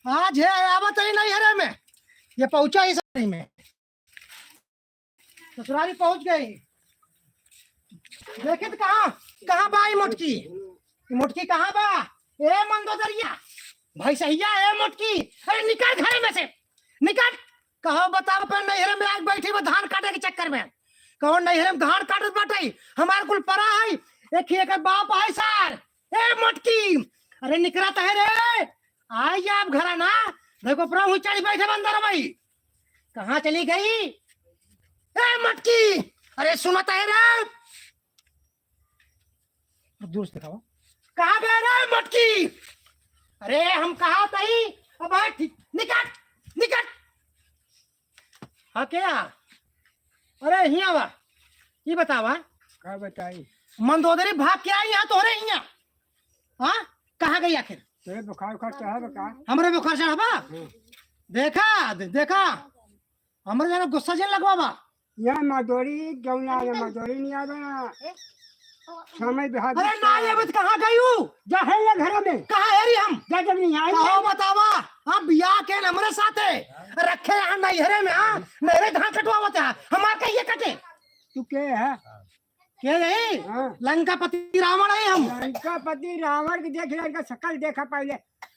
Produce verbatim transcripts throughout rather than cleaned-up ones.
आज है आवत ही नैहरे में, ये पहुंचा ही ससुरारी में, ससुरारी पहुंच गई। देखित कहाँ, कहाँ बा ई मोटकी? ई मोटकी कहाँ बा? ए मंदोदरिया, भैंसहिया, ए मोटकी, अरे निकल घरे में से, निकल। कहो बताओ, पर नैहरे में आके बैठी बा धान काटे के चक्कर में। कहो नैहरे में धान काटत बाटे, हमार कुल परा है, एक ही एकर बाप है सार। ए मोटकी, अरे निकरत है रे, आई आप घरा ना, देखो प्रभु चढ़ बैठे बंदर भाई, कहाँ चली गई? ए मोटकी, अरे सुनत है रे, दूर से दिखावा। कहाँ गए रे मोटकी? अरे हम कहा तही, अब हट, निकट, निकट। हाँ क्या? अरे हिया बा, ये बतावा। का बताई? मंदोदरी भाग के आई यहाँ तोहरे हिया। हाँ, कहाँ गई आखिर? तेरे बुखार उखार चढ़ा बा का? हमरे बुखार चढ़ा बा? हाँ। देखा, दे-, देखा, हमरे जाना गुस्सा जिन लगवा बा। या मजदूरी जौन आ, या मजदूरी नहीं आवे ना। समय बिहार अरे ना, ये बत कहाँ गई हूँ? जा है ये घर में। कहाँ है री हम? जा जब नहीं आई कहो है। बतावा, हाँ बियाह के न हमरे साथे रखे यहाँ नैहरे में, हाँ नैहरे धान कटवावत है, हमार कहिए कटे। तू के है? के नहीं? हाँ। लंकापति रावण है हम। लंकापति रावण के देख, लंका शकल देखा पहले।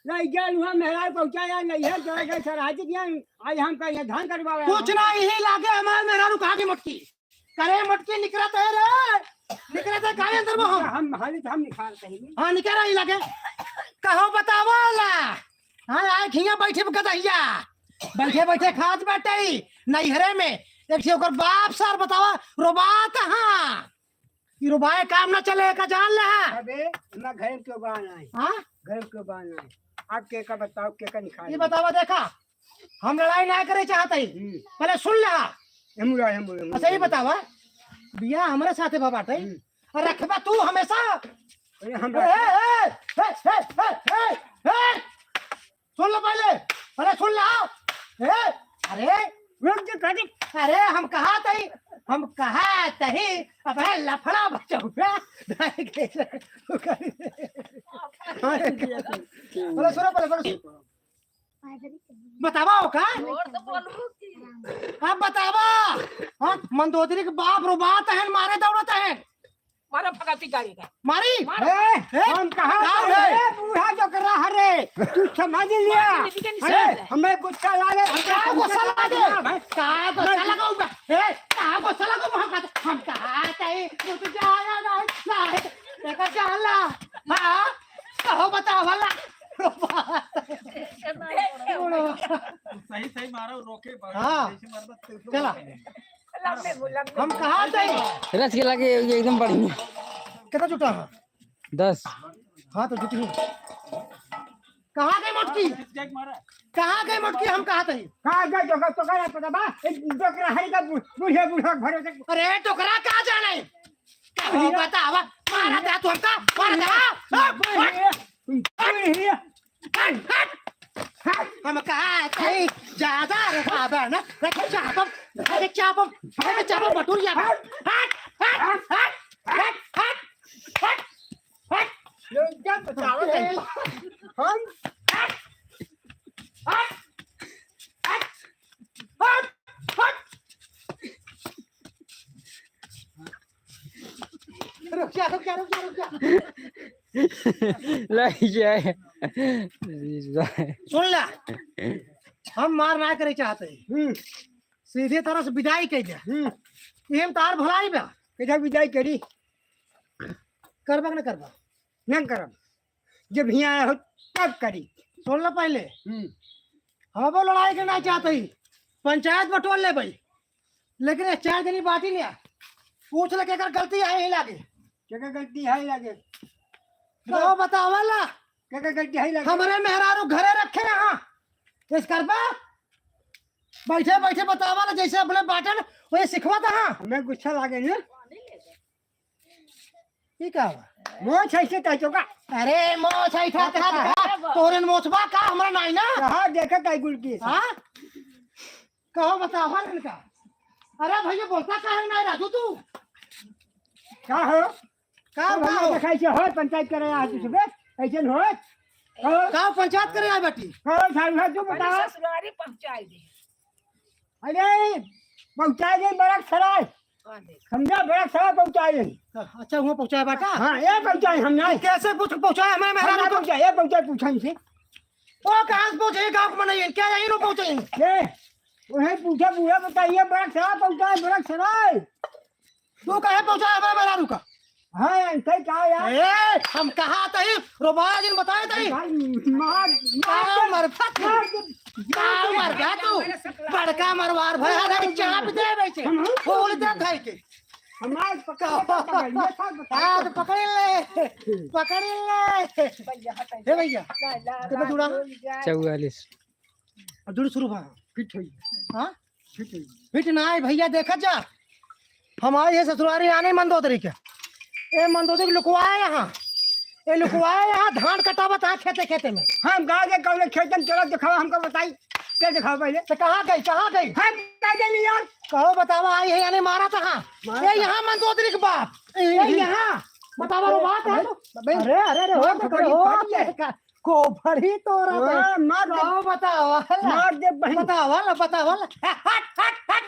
लई गया हुआ मेहरारू पहुंचा यार, नहीं है, चला गया सर, आज क्या, आज हम कहीं धान कटवा रहे हैं। कुछ ना, यही लागे हमारे मेहरारू कहाँ की मटकी। करे मटकी निकरत है रे, निकरत है काहे अंदर में हम? हम, हम, हम निकालते हैं। हाँ, निकल रही लागे। कहो बतावा ला। हाँ, आए खिया बैठे गदहिया। बैठे बैठे खात बाटे नैहरे में। एक ठे ओकर बाप सार बतावा, रोबात हाँ। ई रुबाए काम ना चले, एका जान ले। अबे, हमरा घर में क्यों बान आए? हाँ? घर में क्यों बान आए? आप के का बताओ, के का निकाल ये ले? बतावा, देखा, हम लड़ाई ना करे चाहत हई। हम्म। पहले सुन ले। हम रहे, हम रहे, हम अच्छा, ये रहे। बतावा, बियाह हमरे साथे बा बाटे। हम्म। और रखबा तू हमेशा। अरे, हम ए, रहे। ए, ए, ए, ए, ए, ए। सुन लो पहले, अरे सुन लो। ए, अरे रुक जा, कर दे। अरे हम कहा तही, हम कहा तही, अब है लफड़ा बचाऊ बे। अरे सुनो पहले, पहले सुनो। बतावा हो का? जोर से बोलू की। अब बतावा। हाँ, मंदोदरी के बाप रोबात है, मारे दौड़त है। मारा भगाती गाड़ी का। मारी? मार। ए, ए, हम कहा का तो रे? ए, बूढ़ा जो कर रहा रे, तू समझ लिया। मार के निकल अरे, निकल। हमें गुस्सा लागे, हम का गुस्सा लागे? का गुस्सा लगाऊ बा? ए, का गुस्सा लगाऊ बा? हम कहा, हम कहा तही, तू तो जाया ना, ना, देखा जाला। हाँ? कहो बताओ भला। सही, सही मारो, रोके, हाँ। जैसे मारबा, तैसे चला। रोके। हम कहा तही? रस के लागे, ये एकदम बढ़िया। कितना जुटा है? दस। हाँ, तो जुटी। कहाँ गई मोटकी? कहाँ गई मोटकी? हम कहा तही? कहाँ गई? जो तो का पता बा? एक डोकरा हरी का बु-, बूढ़े बूढ़ा भरोसे। अरे, डोकरा कहाँ जाने? कहो बतावा, मारा था तू हमका, मारा था। बुढ़िया, बुढ़िया। हट, हट, हट। हम कहा तही ज्यादा रे बाबा ना, रखे चापम, रखे चापम, रखे चापम बटुरिया। हट, हट, हट, हट, हट, हट, हट, हट। लोग क्या बताओ भाई? हम हट, हट, हट, हट। रुक जा, रुक जा, रुक जा, रुक जा। लग जाए। सुन ला, हम मार ना करे चाहते हैं। हम्म। सीधे तरह से विदाई कह दे। हम्म। ये हम तार भलाई बा। किधर विदाई करी? करबा कि ना करबा? ना करब। जब हियाँ आया हो, तब करी। सुन ला पहले। हम्म। हम वो लड़ाई के ना चाहते ही। पंचायत बटोर ले भाई। लेकिन ये चार जनी बाटी लिया। पूछ ले केकर गलती है ही लागे। केकर गलती है ही लागे? तो बतावा ला। केकर गलती है ही लागे? हमरे मेहरारू घरे रखे यहाँ। इस करबा? बैठे बैठे बतावा ला, जैसे अपने बाटन वही सिखवा था। हाँ। हमें गुस्सा लागे ना। ई का बा? मोछ ऐसे तय चौका। अरे मोछ ऐठा तहत का? तोरे मोछ बा का? हमरा नाई ना। कहाँ देखे तय गुल की? हाँ? कहो बतावा इनका। अरे भैया बोलता काहे नाई राजू तू? का हो? का तो भैया हो? देखा ऐसे हो पंचायत करे आज तू सुबह ऐसे हो? हाँ। का पंचायत करे आए बाटी? हाँ, साहब, तू बता। ससुरारी पहुँचाई दे। अरे, पहुँचाई दे बरक सराय। हाँ, देख। समझा, बरक सराय पहुँचाई दे। अच्छा, वहाँ पहुँचाए बाटा? हाँ, ये पहुँचाए हम नहीं। कैसे पूछ पहुँचाए हमें, मेरा हम ना रुको। पहुँचाए, ये पहुँचाए, पूछा इनसे। ओ, कहाँ से पहुँचे? गाँव के बनाइए, क्या यहीं रो पहुँचे? ये, उन्हें पूछा, पूरा बताइए, बरक सराय पहुँचाए, बरक सराय। तू काहे पहुंचा हमारे मेहरारू का? हाँ, ऐसे का यार? ए, हम कहा तही, रोबाया जिन बताए तही। भाई, मार, मार का दे, मरफत? मार दे, का मार दे। मर गया तू? बड़का मरवार भया रे, चाप दे बेचे। हम, हम फूल दे खाई के। हमार पकड़, पकड़, पकड़, ये सब बता। हाथ पकड़ ले, पकड़ ले। भैया, हट। हे भैया, ला, ला, कितना ला, जुड़ा? ला, ला। चौवालीस। अब जुड़ शुरू भा। फिट होई। हाँ? फिट होई। फिट ना आए भैया, देखा जा। हम आए हैं ससुरारी आने मंदोदरी के। ए मंदोदरी लुकवाए यहाँ। ए लुकवाए यहाँ, धान कटावत है खेते खेते में। हम गाँव के कौन खेतन चलत दिखावा, हमको बताई। क्या दिखावा पहले? तो कहाँ गई, कहाँ गई? हम कह देली यार। कहो बतावा, आई है यानी मारा था हाँ। मारा ए था। यहाँ मंदोदरी के बाप। ए, ए, ए। यहाँ। बतावा रो बात है। अरे, अरे, अरे, हो, मार तो खड़ी हो, फाड़ दे। देखा। कोभर ही तोरा दे। हाँ, मार दे। कहो बतावा ला। मार दे बहन। बतावा ला, बतावा ला। हट, हट, हट।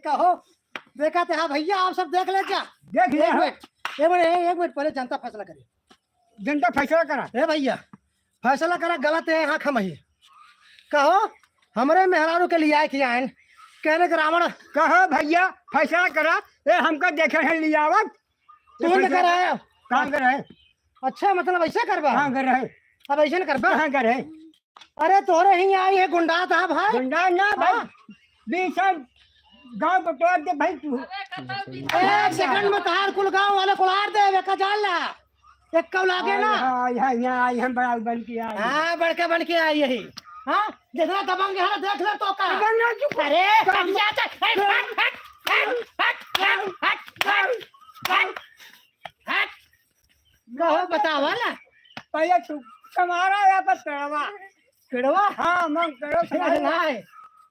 कहो, देखा ते हाँ भैया, आप सब देख ले जा। देख ले एक हाँ। मिनट, एक मिनट, एक मिनट, पहले जनता फैसला करे। जनता फैसला करा। ए भैया, फैसला करा, गलत है, हाँ, खमही। कहो, हमरे मेहरारू के लिए आए कि आयन, कहने के रावण। कहो भैया, फैसला करा, ए, हमका देखे हैं लियावत। तू न कराया। कहाँ करे? अच्छा, मतलब ऐसे करबा? कहाँ करे? अब ऐसे न करबा? कहाँ करे? अरे, तोरे ही आई है गुंडा था भाई। गुंडा ना भाई। हाँ। बीस गाँव बटोर दे भाई तू। एक सेकंड में तार कुल गाँव वाले कुलार दे, वे का जान ला। एक कौ लागे ना। हाँ, यहाँ, यहाँ आई हम बड़ा बन के आई। हाँ, बड़का बन के आई यही। हाँ, जितना दबंग है ना, देख ले तो का। दबंग ना तू। अरे, कर हट जा, चल। हट, हट, हट। कहो, बतावा ना। पहले तू तुम्हारा यहाँ पर पेड़वा। पेड़वा? हाँ, मैं पेड़वा पेड़ सुनाई। ना है।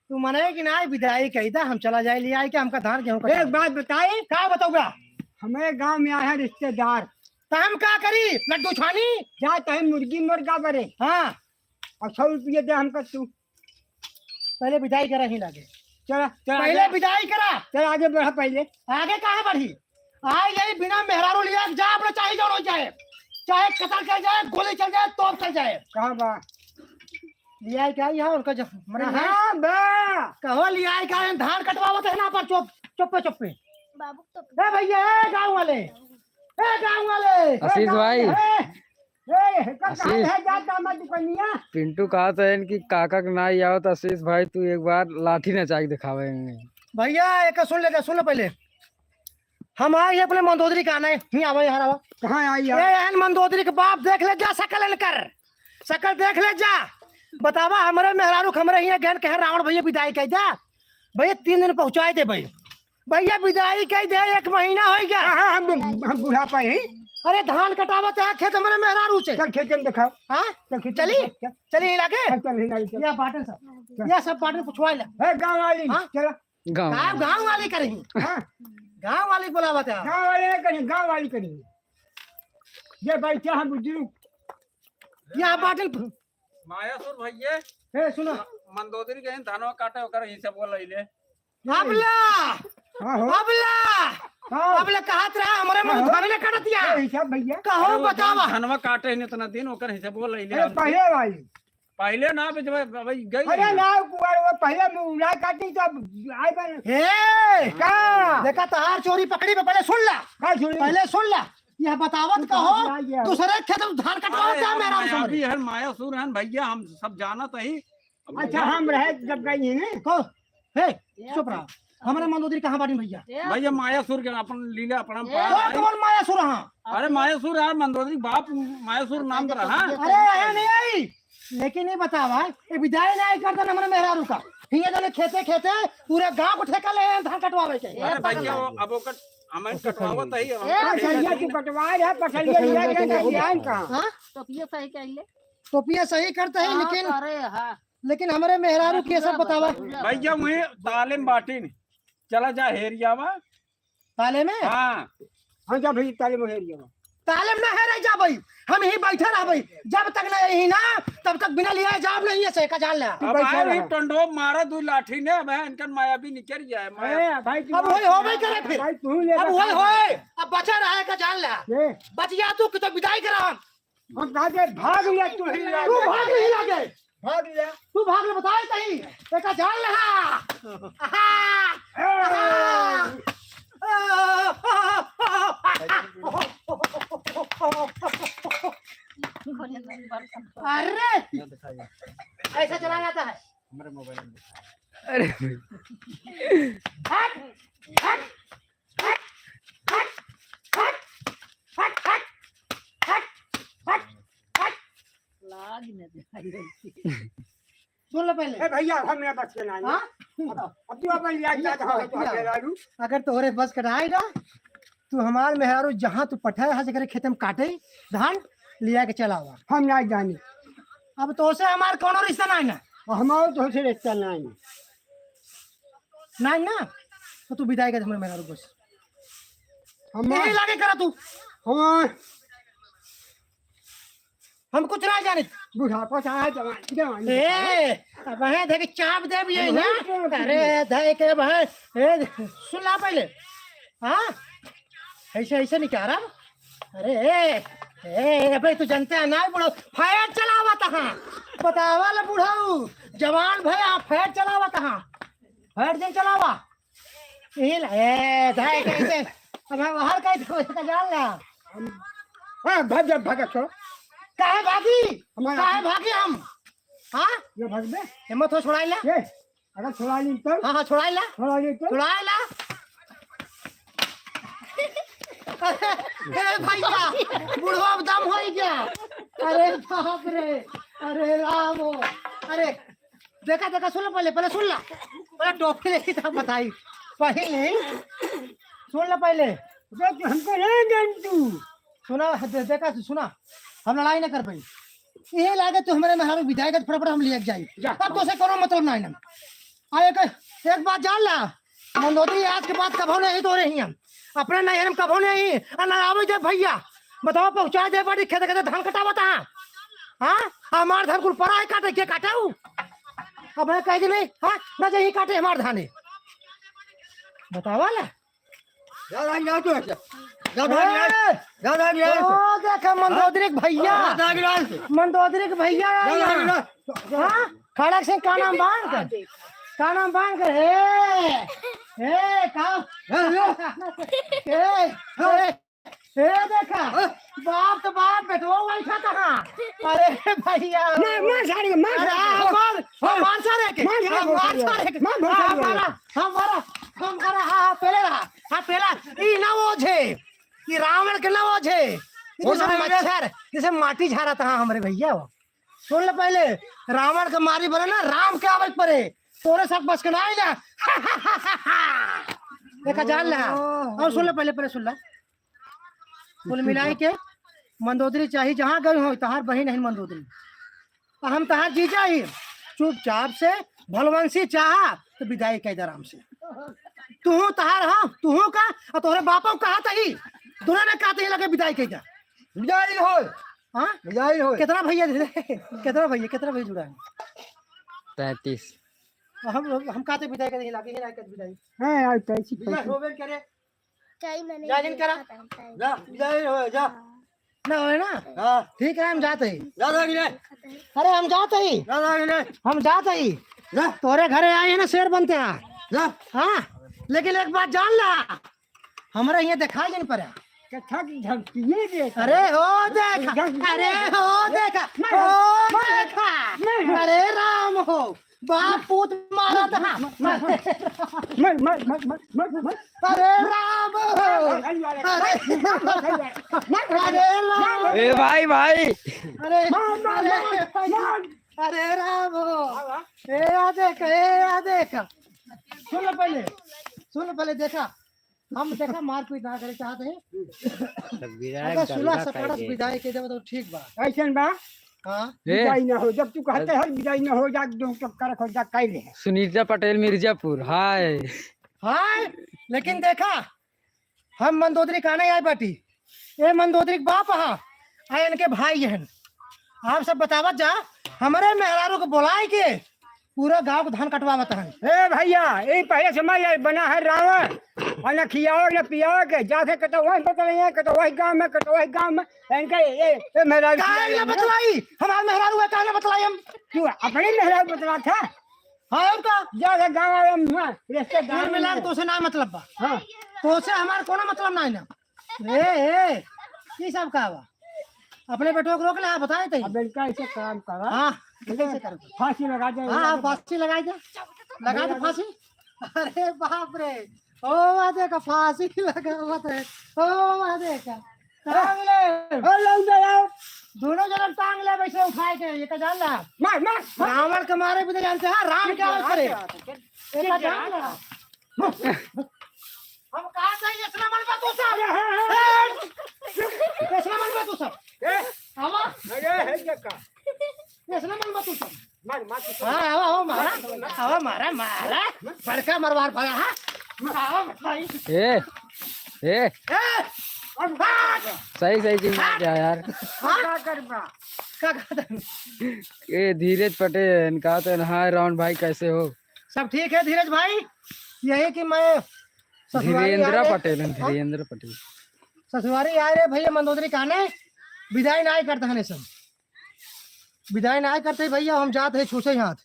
तू मने कि ना विदाई कही था, हम चला जाए ले आई के हमका धान गेहूं का एक बात बताई? का बताऊंगा? हमारे गांव में आया है रिश्तेदार। तो हम का करी? लड्डू छानी? जा तहे मुर्गी मुर्गा बरे। हाँ। और सौ रुपये दे हमका तू। पहले विदाई करा ही लागे। चला, चला, पहले आगे। विदाई करा। चला, आगे बढ़ा पहले। आगे काहे बढ़ी? आई गई बिना मेहरारू लिया, जा अपना चाहे जो हो जाए, चाहे कतल चल जाए, गोली चल जाए, तोप चल जाए। कहाँ बा? लिया क्या यहाँ उनका जब मरे हैं? हाँ बा। कहो लिया क्या है? धान कटवावत है ना पर चुप, चुप्पे, चुप्पे। बाबू तो ए भैया, ए गाँव वाले, ए गाँव वाले, ए आशीष गाँव भाई। वाले, ए, ए, एकर आशीष। कहाँ है जाता हमार दुकनिया? पिंटू कहा था इनकी काका के नाई आवत, आशीष भाई तू एक बार लाठी नचाई दिखावे इनने। भैया, एक सुन ले, सुन ले पहले। हम आई अपने मंदोदरी का नहीं, नहीं आवा यहाँ आवा। कहाँ आई ए, यार? एहन मंदोदरी के बाप देख ले जा, सकल इनकर, सकल देख ले जा। बतावा हमरे मेहरारू के हमरे हियाँ गहन कहे रावण भैया विदाई कह जा। भैया तीन दिन पहुँचाए दे भाई। भैया विदाई कह दे, एक महीना हो गया। हाँ, हाँ, हम, हम बुढ़ापा ही। अरे धान कटावत है खेत हमरे मेहरारू से। चल खेत में दिखाओ। हाँ? चल खेत में चली? दिखाओ, चल। चली इलाके? चल, चल, चल, चल। या बाटन सब। चल। या सब बाटन पुछवा ले। है गाँव वाली, हाँ? चला। गाँव का वाली। गाँव वाली करी। हाँ। गाँव वाली बुलावत है। गाँव वाली नहीं करी, गाँव वाली करी। ये बैठा है बुजुर्ग। या बाटन। मायासुर भैया। ए, सुनो। मंदोदरी गए धनवा काटे ओकर हिसाब वो ले ले। अबला। हाँ हो। अबला। हाँ। अबला कहत रहा हमरे हाँ मुंह हो। धान ले काटत या। ए, हिसाब भैया। कहो अरे वो बतावा। धनवा काटे ने इतना दिन ओकर हिसाब वो ले ले। अरे पहले वाली। पहले ना बे जब भाई गई अरे ना। ना कुआर वो पहले में उड़ा काटी तो अब आए बन। हे। का? देखा तहार चोरी पकड़ी पे पहले सुन ला। का सुन ली? पहले सुन ला। यह बतावत तू कहो, कहाँ से आ गया? दूसरे खेत में धान कटवाओ अरे क्या यार, मेहरारू माया से? भी है, मायासुर है भैया, हम सब जानत ही। अच्छा, हम रहे जब गई हैं। को, हे, चुप रहा। हमारे मंदोदरी कहाँ बाटी भैया? भैया मायासुर के अपन लीला अपना ए, पार तो है। कौन मायासुर हाँ? अरे मायासुर यार, मंदोदरी बाप मायासुर नाम का रहा। अरे, आया नहीं आई। लेकिन ये बतावा, ये विदाई नहीं करता ना हमारे मेहरारू का। हियाँ जाने खेते खेते पूरे गांव को ठेका ले हैं धान कटवावे के। अरे भैया, वो अब ओकर हमें कटवावत ही, हम ए, कटवावत पसलिया ही। की बंटवार है, पसलिया लिया गया ना, ये आइन कहाँ? हाँ? टोपिया सही कह ले। टोपिया सही करते हैं, हाँ, लेकिन, अरे, हाँ। लेकिन हमारे मेहरारू के सब बतावा। भैया, वहीं ताले में बाटी नहीं। चला जा हेरियावा। ताले में? हाँ। हाँ, जा भैया, ताले में हेरियावा। ताले में ना है रह जाबई, हम यहीं बैठे रहबई। जब तक ना यहीं ना, तब तक बिना लिया जाब नहीं है से, का जान ले। तू अब बैठा आए रहा। वही टंडो मारा दू लाठी ने, अब है इनकर माया भी निकल जाए, माया। ए, भाई, तू अब वही होबे करे फिर। भाई, तू ले अब बता। वही होए, अब बचा रहे का जान ले। ए। बच गया तू कि तो विदाई करा। हम कहा दे, भाग ले तू ही ले। तू भाग नहीं लागे। भाग ले। तू भाग ले, बताए तही। एका जान ले, हाँ। हाँ। हाँ। अरे, ऐसा चला जाता है। अरे। हट, हट। हट, हट, हट, हट, हट, हट। लाज न दे। सुन ले पहले। ए भैया, हम ना बस के ना। हाँ? अब, अब तू अपन लिया जा, ए, हाँ, तो भैया, हम लालू। अगर तोहरे बस के ना आई ना, तू हमार मेहरारू जहाँ तू पठाए, हाँ, जेकरे खेते में काटे धान, लिया के चलावा। हम ना जाने। अब तोसे हमार कौनो रिश्ता ना है ना। हमार तोसे रिश्ता ना है। ना, ना, तो तू विदाई कर दे हमरे मेहरारू बस। हम यही लागे करा तू। हम हम कुछ ना जाने। बुढ़ापा से आया, जवानी, जवानी। ए, अब है देख चाप दे भी है ना। अरे, दे के अब है। ए, सुन ला पहले। हाँ? ऐसे, ऐसे नहीं कह रहा। अरे, ए, ए, अबे तू जानते है ना, बुढ़ऊ, फैट चलावत हाँ। बतावा ले बुढ़ऊ, जवान भैया, फैट चलावत हाँ। फैट जिन चलावा। ए, ले, ए, धाय कैसे? अब हम बाहर का तो का जान ला। हाँ, भाग जा, भाग जा, छोड़। काहे भागी? हमारा काहे भागी हम? हाँ? ये भाग दे। हिम्मत हो, छुड़ाई ला। ये, अगर छुड़ा ली तो? हाँ, हाँ, छुड़ाई ला। छुड़ा ली तो? छुड़ाई ला। अरे भैया, बुढ़वा अब दम हो गया। अरे बाप रे, अरे राम हो। अरे देखा, देखा, सुन ला पहले, पहले सुन ला। पहले टोपी लेके तब बताई। पहले सुन ला पहले। देख, हमको नहीं जान तू। सुना, दे-, देखा, सुना, हम लड़ाई ना कर पाई। ये लागे तू हमारे मेहरारू विदाई कर, फटाफट हम लिया के जाई। जा। अब तोसे कोनो मतलब ना है ना। आ एक, एक बात जान ला, मंदोदरी आज के बाद कभो नहीं तो रही हम। अपने नैहर में कभो नहीं, आ ना आवे दे भैया। बताओ, पहुँचा दे बड़ी खेते खेते धान कटावत हाँ। हाँ? हमार धान कुल परा है काटे, के काटे उ? अब मैं कह दे नहीं, हाँ? ना जाही काटे हमार धाने। बतावा ला। जा धान जा तू, जा धान जा। ए! जा धान जा। ओ, देखा मंदोदरी के भैया। जा धान जा। मंदोदरी के भैया जा धान जा। हाँ? खड़क सिंह का नाम बांध कर? का नाम बांध कर? हे, हे, का? हे, हे। ए, ए, ए, देखा, बाप तो बाप, बेटवा बैठा कहाँ? अरे भैया। मार, मार सारे के, मार अरे सारे के। हमार, हमार सारे के, मार सारे हमार को, सारे के। मार सारे को। हमारा, हमारा, हमारा, हाँ, हाँ, पहले रहा, हाँ, पहला, ई ना ओझे, ई रावण के ना ओझे, ई वो जैसे ना ओझे। मच्छर, जैसे माटी झारा था, हाँ, हमरे भैया हो। सुन ले पहले, रावण के मारी बने ना, राम के आवे के परे। तोरे साथ बस के ना आइला। देखा जान ले। ओह। और सुन ले पहले, पहले सुन ले। कुल मिलाई के मंदोदरी चाही जहाँ गई हो, तहार बहिन है मंदोदरी। तो हम तहार जीजा ही। चुपचाप से भलवंशी चाहा तो विदाई कह दे आराम से। तुहू तहार, हाँ, तुहू का, और तोहरे बापो कहा तही। दोनों ने कहा तही लगे विदाई कह दे। विदाई हो। हाँ? विदाई हो। कितना भैया दे दे? कितना भैया, कितना भैया जुड़ा है? पैंतीस। हम, हम, हम कहते विदाई करेंगे, लागे ही ना कहते विदाई। हाँ यार, कैसी विदाई कैसी? होबे करे। कई मने जा जिन करा। पता है। जा, विदाई हो, जा। ना होए ना? हाँ। ठीक है, हम जाते ही। जा, जा, विदाई। अरे, हम जाते ही। जा, जा, विदाई। हम जाते ही। जा। तोरे घरे आए हैं ना, शेर बनते हैं। जा। हाँ, लेकिन एक बात जान ला, हमरा यहाँ दिखाई नहीं पड़ा। कथा की झपकिए दे। अरे हो देखा, झपकिए अरे दे। हो देखा, नहीं, हो नहीं, देखा। नहीं। अरे राम हो, बाप पूत मारा था। मत, मत, मत। अरे राम हो। अरे, अरे राम। ए भाई, भाई। अरे, मार, मार, अरे, मार, मार। अरे राम हो। ए आ देख, ए आ देख। सुन लो पहले, सुन लो पहले, देखा। हम देखा मारपीट ना करे चाहते हैं। तब विधायक अगर सुलह दलगा सपाटा से कइले। विदाई के देबो तो ठीक बा। ऐसन बा? हाँ। ए। विदाई ना हो, जब तू कहते हर विदाई ना हो जा, जो चक्कर हो जा, कइले। सुनीता पटेल मिर्जापुर, हाय। हाय, लेकिन देखा, हम मंदोदरी का नहीं आए बाटी। ए मंदोदरी के बाप हा, आ इनके भाई हन। आप सब बतावत जा, हमरे मेहरारू को बुलाए के पूरा गांव को धान कटवावत हन। ए भैया, ए पहले से मैं ये बना है रावण, और न खियाओ न पियाओ के, जाते कतो वही बतलाइए, कतो वही गांव में, कतो वही गांव में, इनके ए, ए मेहरारू काहे खियाओ ना ना। बतलाई? हमार मेहरारू है, काहे ना बतलाई हम? क्यों अपनी मेहरारू बतला था? हाँ, और का? जा के गाँव वाले मुँह, रिश्तेदार कुल मिला के में। तोसे ना मतलब बा। हाँ। तोसे हमार कोनो मतलब ना है ना। ए, ए, ई सब का बा? अपने बेटवा को रोक ले, हाँ, बताए तई। अब इनका ऐसे काम करा। हाँ, इनका ऐसे कर। फांसी लगा दे, हाँ, लगा दे। फांसी लगा दे। लगा दे लगा दे। फांसी। अरे बाप रे, ओ वाह देखा, फांसी लगावत है। ओ वाह देखा, टांग ले। ओ, लौंडा यार। दोनों जने टांग ले, वैसे उठाए के, ये का जान ला? मार, मार, मार। रावण के मारे भी तो जानते हैं, राम क्या करे? ये का जान ला? हम कहा था, ये इतना मन मत उछल। ए, इतना मन मत उछल। ए, आवा। अरे, है क्या का? इतना मन मत उछल। मार, मार, मार। हाँ, आवा, आवा, मारा। आवा, मारा, मारा। बड़का मरवार भरा, हाँ? आवा, भाई। ए, ए। ए, अब भाग। सही, सही चीज मार दिया यार। हाँ? का करबा? का करबा? ए, धीरज पटेल, कहा तो, हाँ, रावण भाई, कैसे हो? सब ठीक है धीरज भाई, यही कि मैं ससुरारी धीरेंद्र आए रे। पटेल हैं, हाँ? धीरेंद्र पटेल। ससुरारी आए रे भैया, मंदोदरी काने विदाई नाय करत हने सब। विदाई नाय करते भैया, हम जात है छूछे हाथ।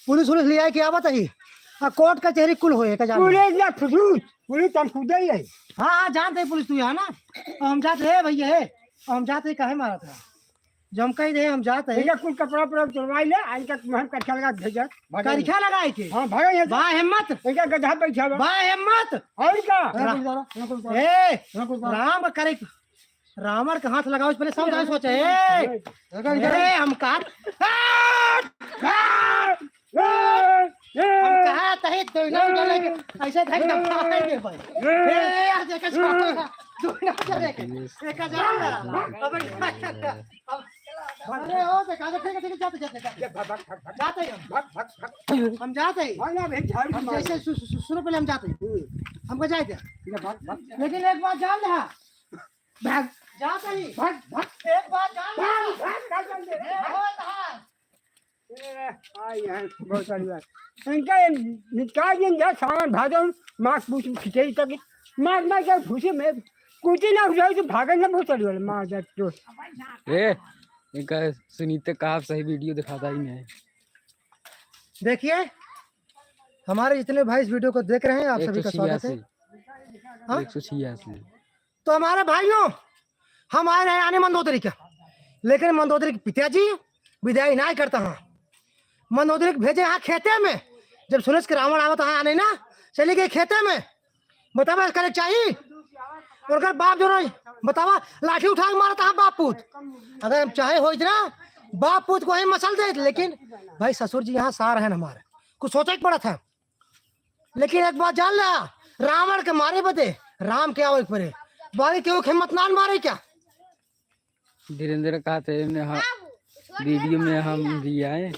पुलिस उलिस ले आए के आवत ही। आ कोर्ट कचहरी कुल होए का जान। पुलिस ना खुदूस, पुलिस हम खुदे ही है। हाँ, हाँ, जानते हैं पुलिस तू यहाँ ना। और हम जात है भैया है। और हम जात है काहे मारा था? जो हम कह दे हम जात है। भैया कुल कपड़ा उपड़ा उतरवाई ले, आई का हम करिखा लगा के भेजा। करिखा लगाए के? हाँ, भागो यहाँ से। बा हिम्मत। इनका गधा बैठा बा। बा हिम्मत। और का? ए, राम करे। रावण के हाथ लगाओ, पहले सब जाने सोचे, ए, ए, हम कहा, हम कहा तही दोनों जने के ऐसे धर के मारेंगे भाई। ए, यार, देखा, दोनों जने के, देखा जा रहा है। अब अरे, ओ, देखा, देखा, देखा, जाते, जाते, जाते। ये भाग, भाग, भाग, भाग। जाते हैं हम। भाग, भाग, भाग। हम जाते हैं। भाग ना, भाई, झाड़ू हम मार। जैसे सु-, सु-, सु-, सुनो, पहले हम जाते हैं। हम्म। हमको जाए दे। ये भाग, भाग, भाग। लेकिन एक बात जान ले, हाँ। भाग। जाते ही। भाग, भाग। एक बात जान ले। भाग, भाग, भाग, भाग। ए, ओ, कहाँ? ए, आई हैं, बहुत सारी बात। इनका ये निकाल दिन जा, सावन भादो, माघ पूस में खिचड़ी तक। मार, मार के भूसे में कुछ ना हो जाए तो भागन ना बहुत सारी वाले, मार जा तो। ए, इनका सुनीते का आप सही वीडियो दिखाता ही नहीं है। देखिए, हमारे जितने भाई इस वीडियो को देख रहे हैं, आप सभी का स्वागत है। एक सौ छियासी। हाँ? एक सौ छियासी। तो हमारे भाइयों, हम आए रहे आने मंदोदरी का, लेकिन मंदोदरी के पिताजी विदाई नाय करता हाँ। मंदोदरी के भेजे हाँ खेते में, जब सुनेस के रावण आवत हाँ आने ना, चली गई खेते में। बतावा करे चाहिए। उनकर बाप जो रही, बतावा, लाठी उठा के मारत हाँ बाप पूत। अगर हम चाहे होइत ना, बाप पूत को ही मसल देत, लेकिन भाई ससुर जी यहाँ सार हैं हमारे, कुछ सोचे के पड़त है। लेकिन एक बात जान ला, रावण के मारे बदे राम के आवे के पड़े। बाकी केहू के हिम्मत ना मारे क्या? धीरेंद्र कहते हैं, हाँ, वीडियो में हम भी आए।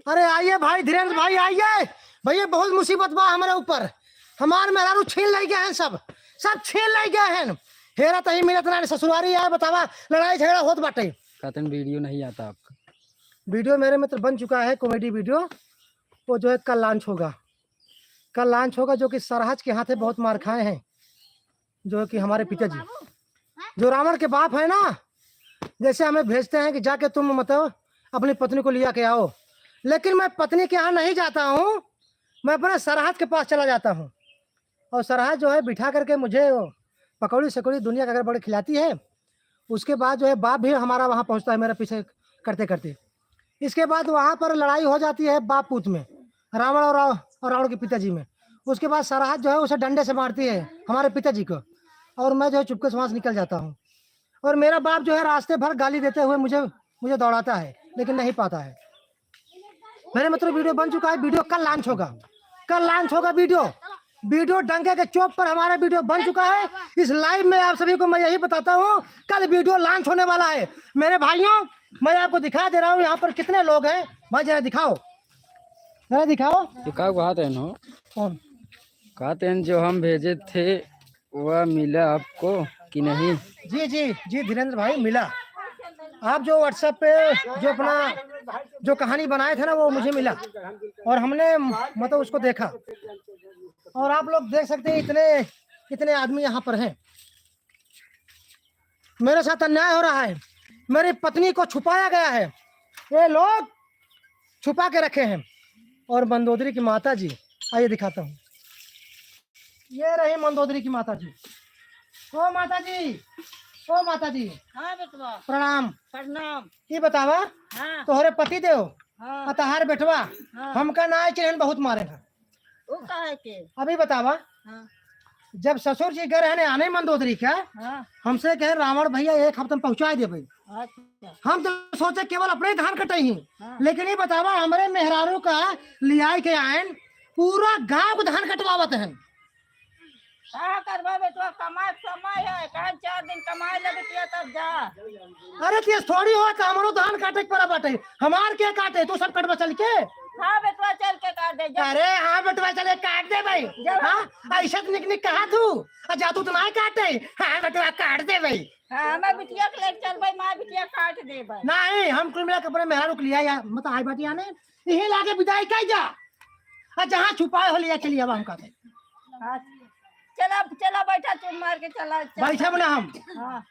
अरे आइए भाई धीरेंद्र भाई, आइए। भैया बहुत मुसीबत बा हमारे ऊपर, हमार मेहरारू छीन ले गए हैं सब, सब छीन ले गए हैं। हेरा तही मिलत ना, ससुरारी आए, बतावा, लड़ाई झगड़ा होत बाटे। कहते हैं वीडियो नहीं आता आपका। वीडियो मेरे मित्र बन चुका है, कॉमेडी वीडियो, वो जो है कल लॉन्च होगा, कल लॉन्च होगा, जो कि सरहज के हाथे बहुत मार खाए हैं, जो कि हमारे पिताजी, जो रावण के बाप है ना, जैसे हमें भेजते हैं कि जाके तुम मतलब अपनी पत्नी को लिया के आओ, लेकिन मैं पत्नी के यहाँ नहीं जाता हूँ, मैं अपने सरहज के पास चला जाता हूँ। और सरहज जो है बिठा करके मुझे वो पकौड़ी सकौड़ी दुनिया का अगर बड़े खिलाती है। उसके बाद जो है बाप भी हमारा वहाँ पहुँचता है मेरे पीछे करते करते। इसके बाद वहाँ पर लड़ाई हो जाती है बाप पूत में, रावण और राव-, और रावण के पिताजी में। उसके बाद सरहज जो है उसे डंडे से मारती है हमारे पिताजी को, और मैं जो है चुपके से वहाँ से निकल जाता हूँ। और मेरा बाप जो है रास्ते भर गाली देते हुए मुझे, मुझे दौड़ाता है, लेकिन नहीं पाता है। मेरे मतलब वीडियो बन चुका है, वीडियो कल लॉन्च होगा, कल लॉन्च होगा वीडियो। वीडियो डंके के चौक पर हमारा वीडियो बन चुका है। इस लाइव में आप सभी को मैं यही बताता हूँ, कल वीडियो लॉन्च होने वाला है। मेरे भाइयों, मैं आपको दिखा दे रहा हूँ यहाँ पर कितने लोग हैं। भाई जरा दिखाओ, जरा दिखाओ। ये का बात है नो? कौन? कहते हैं जो हम भेजे थे वह मिला आपको? कि नहीं? जी, जी, जी, धीरेंद्र भाई, मिला। आप जो WhatsApp पे जो अपना, जो कहानी बनाए थे ना, वो मुझे मिला और हमने, मतलब, उसको देखा। और आप लोग देख सकते हैं, इतने, इतने आदमी यहाँ पर हैं। मेरे साथ अन्याय हो रहा है, मेरी पत्नी को छुपाया गया है, ये लोग छुपा के रखे हैं। और मंदोदरी की माता जी, आइए दिखाता हूँ, ये रही मंदोदरी की माता जी। ओ माता जी, ओ माता जी। हाँ बेटवा। प्रणाम। प्रणाम। ई बतावा, हाँ। तोहरे पति देव हाँ। आ तहार बेटवा हाँ। हमका ना चिन्हन, बहुत मारे हैं। वो काहे के? अभी बतावा। हाँ। जब ससुर जी गए रहने आने मंदोदरी का, हाँ। हमसे कहे, "रावण भैया एक हफ्ते में पहुँचाए देबे।" अच्छा। हम तो सोचे केवल अपने धान कटई ही, हाँ। लेकिन ये बतावा, हमरे मेहरारू का लियाई के आयन, पूरा गांव को धान कटवावत हैं। का करबा बेटवा, कमाए के समय है, कहाँ चार दिन कमाए ले बिटिया तब जा। अरे तेज थोड़ी हो, तो हमरो धान काटे के पड़ा बाटे, हमार के काटे, तू सब कटवा चल के। हाँ बेटवा, चल के काट दे जा। अरे हाँ बेटवा, चले काट दे भाई। जब हाँ, ऐसे तो निक निक कहा तू, आ जा तू तो ना काटे। हाँ बेटवा, काट दे भाई। हाँ, हमार बिटिया के लेके चल भाई, मार बिटिया काट दे भाई। नहीं, हम कुल मिला के अपने मेहरारू के लिया या, मतलब, आई बाटी आने, यही लाके विदाई कर जा। आ जहाँ छुपाए हो लिया चलिए, अब हम कहते हैं। हाँ, चला, चला बैठा, चुप मार के चला, चला। बैठब ना हम। हाँ।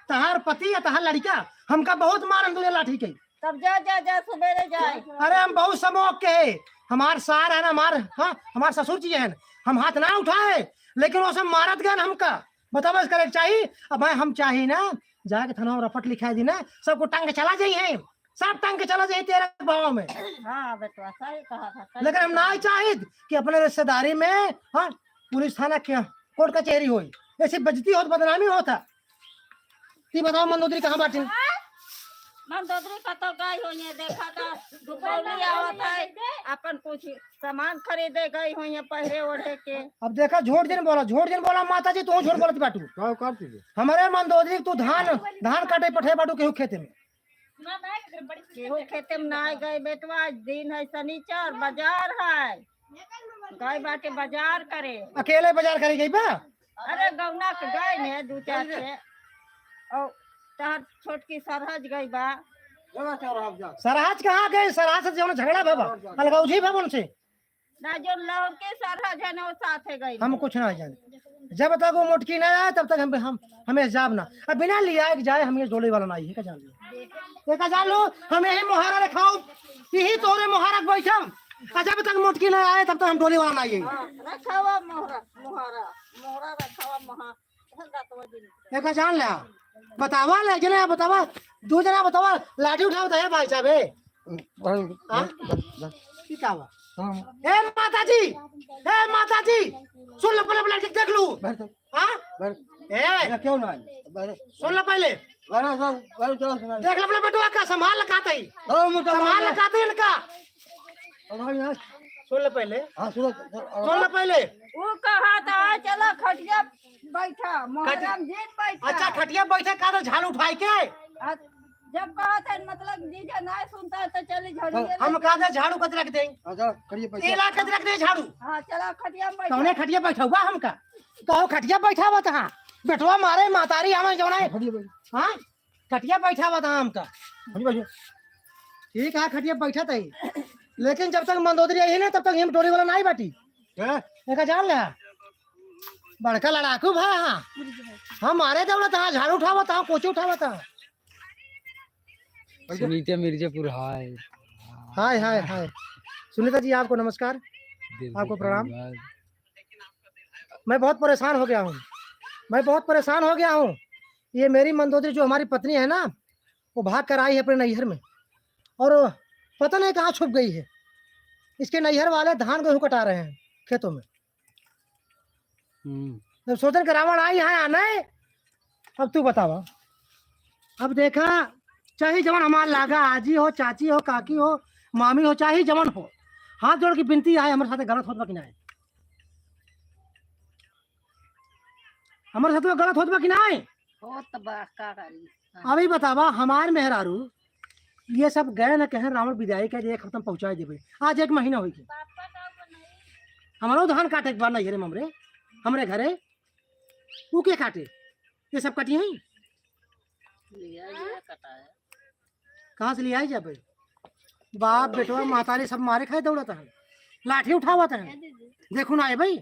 तहार पति या तहार लड़का हमका बहुत मारन दूने लाठी के। तब जा, जा, जा, सुबेरे जाए। अरे हम बहुत समोक के है, हमार सार है ना, हमार, हाँ, हमार ससुर जी हैं, हम हाथ ना उठाए, लेकिन वो सब मारत गए हमका। बतावा, करे के चाही? अब भाई हम चाही ना, जाके थाना में रपट लिखाई दी ना, सबको टांग के चला जाई है। सब टांग के चला जाई तेरे गाँव में। हाँ बेटवा, सही कहा था, सही लेकिन हम कहा। ना चाहित कि अपने रिश्तेदारी में, हाँ, पुलिस थाना के, कोर्ट कचहरी होई, ऐसी बेइज्जती होत, बदनामी होता। ती बतावा, मंदोदरी कहाँ बाटी? मंदोदरी कतौ गई होई है, देखा तो दुपौली आवत है, अपन कुछ सामान खरीदे गई होई है, पहरे ओढ़े के। अब देखा, झूठ जिन बोला, झूठ जिन बोला, माता जी, तू झूठ बोलत बाटू। का करती है? हमरे मंदोदरी तू धान, धान काटे पठे बाटू केहू खेते में। केहू खेते में ना गए बेटवा, आज दिन है शनिचर, बाजार है, गए बाटे बाजार करे। अकेले बाजार करे गई बा? अरे गौना के गए ने दू चार के, और तहर छोटकी सरहज गई बा। सरहज कहाँ गए? सरहज से जौन झगड़ा भवा, अलगौझी भवन से। ना, जो लौके सरहज है ना, वो साथे गई। हम कुछ ना जाने। जब तक वो मोटकी ना आए, तब तक हम, हम, हमें जाब ना। अब बिना लिया के जाए, हम ये डोले वाला ना आई है, का जान लो। ये का जान लो, हम यही मोहारा रखाओ, यही तोरे मोहारा के बैठम। आ जब तक मोटकी ना आए, तब तक हम डोले वाला ना आई है। हाँ, रखावा मोहरा, मोहारा, मोहरा रखावा मोहा-, एक जान ले, बतावा ले, जने बतावा, दू जना बतावा, लाठी उठावा तो है भाई साहब, ए। भाई, हाँ? भाई, भाई, भाई। की का बा? हाँ। ए माता जी, ए माता जी, सुन लो, पहले, पहले देख लू। बैठ जा। हाँ? बैठ। ए। अरे, क्यों ना आए? बैठ। सुन लो पहले। बैठ, बैठ, बैठ, चलो, सुना। देख लो अपने बेटवा का, संभाल लकाते ही। हाँ, मोटा संभाल मोटा। लकाते इनका। अब भाई, हाँ। सुन ले पहले। हाँ, सुनो, सुनो, सुन ले पहले। वो कहा था, "चला खटिया बैठा, मोहरम दिन बैठा।" अच्छा, खटिया बैठा, कहा था झाड़ू उठाए के? आ, जब कहा था, मतलब, जीजा ना सुनता है, तो चली झाड़ू हाँ। ले हम लेके। कहा था, झाड़ू कत रख दे। अच्छा, खटिया बैठा। तेला कत रख दे झाड़ू। हाँ, चला खटिया में बैठा। कौने खटिया बैठा हुआ हमका? कहो खटिया बैठा हुआ था। बेटवा मारे, मातारी हमें जौन है। खटिया बैठा। हाँ? खटिया बैठावत है हमका। खटिया बैठा। ठीक है, खटिया बैठत है, लेकिन जब तक मंदोदरी आई है ना, तब तक हम डोली वाला नहीं बाटी। क्या? एका जान ले, बड़का लड़ाकू भाई, हाँ, हम मारे दौड़त, हाँ, झाड़ू उठावत, हाँ, पोछे उठावत, हाँ। सुनीता मिर्जापुर, हाय। हाय, हाय, हाय। सुनीता जी, आपको नमस्कार, दिल से आपको प्रणाम। धन्यवाद। मैं बहुत परेशान हो गया हूँ, मैं बहुत परेशान हो गया हूँ। ये मेरी मंदोदरी जो हमारी पत्नी है ना, वो भाग कर आई है अपने नैहर में, और पता नहीं कहाँ छुप गई है। इसके नैहर वाले धान गेहूँ कटा रहे हैं खेतों में। हम्म। जब सोचन के रावण आई है आने, अब तू बतावा। अब देखा, चाहे जवन हमार लागा, आजी हो, चाची हो, काकी हो, मामी हो, चाहे जवन हो, हाथ जोड़ के विनती है, हमारे साथ गलत होत बा कि नहीं? हमारे साथ में गलत होत बा कि नहीं? होत बा, का करी? हाँ। अभी बतावा, हमार मेहरारू ये सब गए न कहें, "रावण विदाई कर, एक हफ्ता में पहुँचाए देबे।" आज एक महीना होइ गया। हमारो धान काटे के बाद नहीं रे ममरे, हमरे घरे, ऊ के काटे? ये सब कटी हैं? लिया गया, कटा है। कहाँ से लिया जाबे? बाप बेटवा महतारी सब मारे खाए दौड़त हैं, लाठी उठावत हैं। देखू ना ए भाई,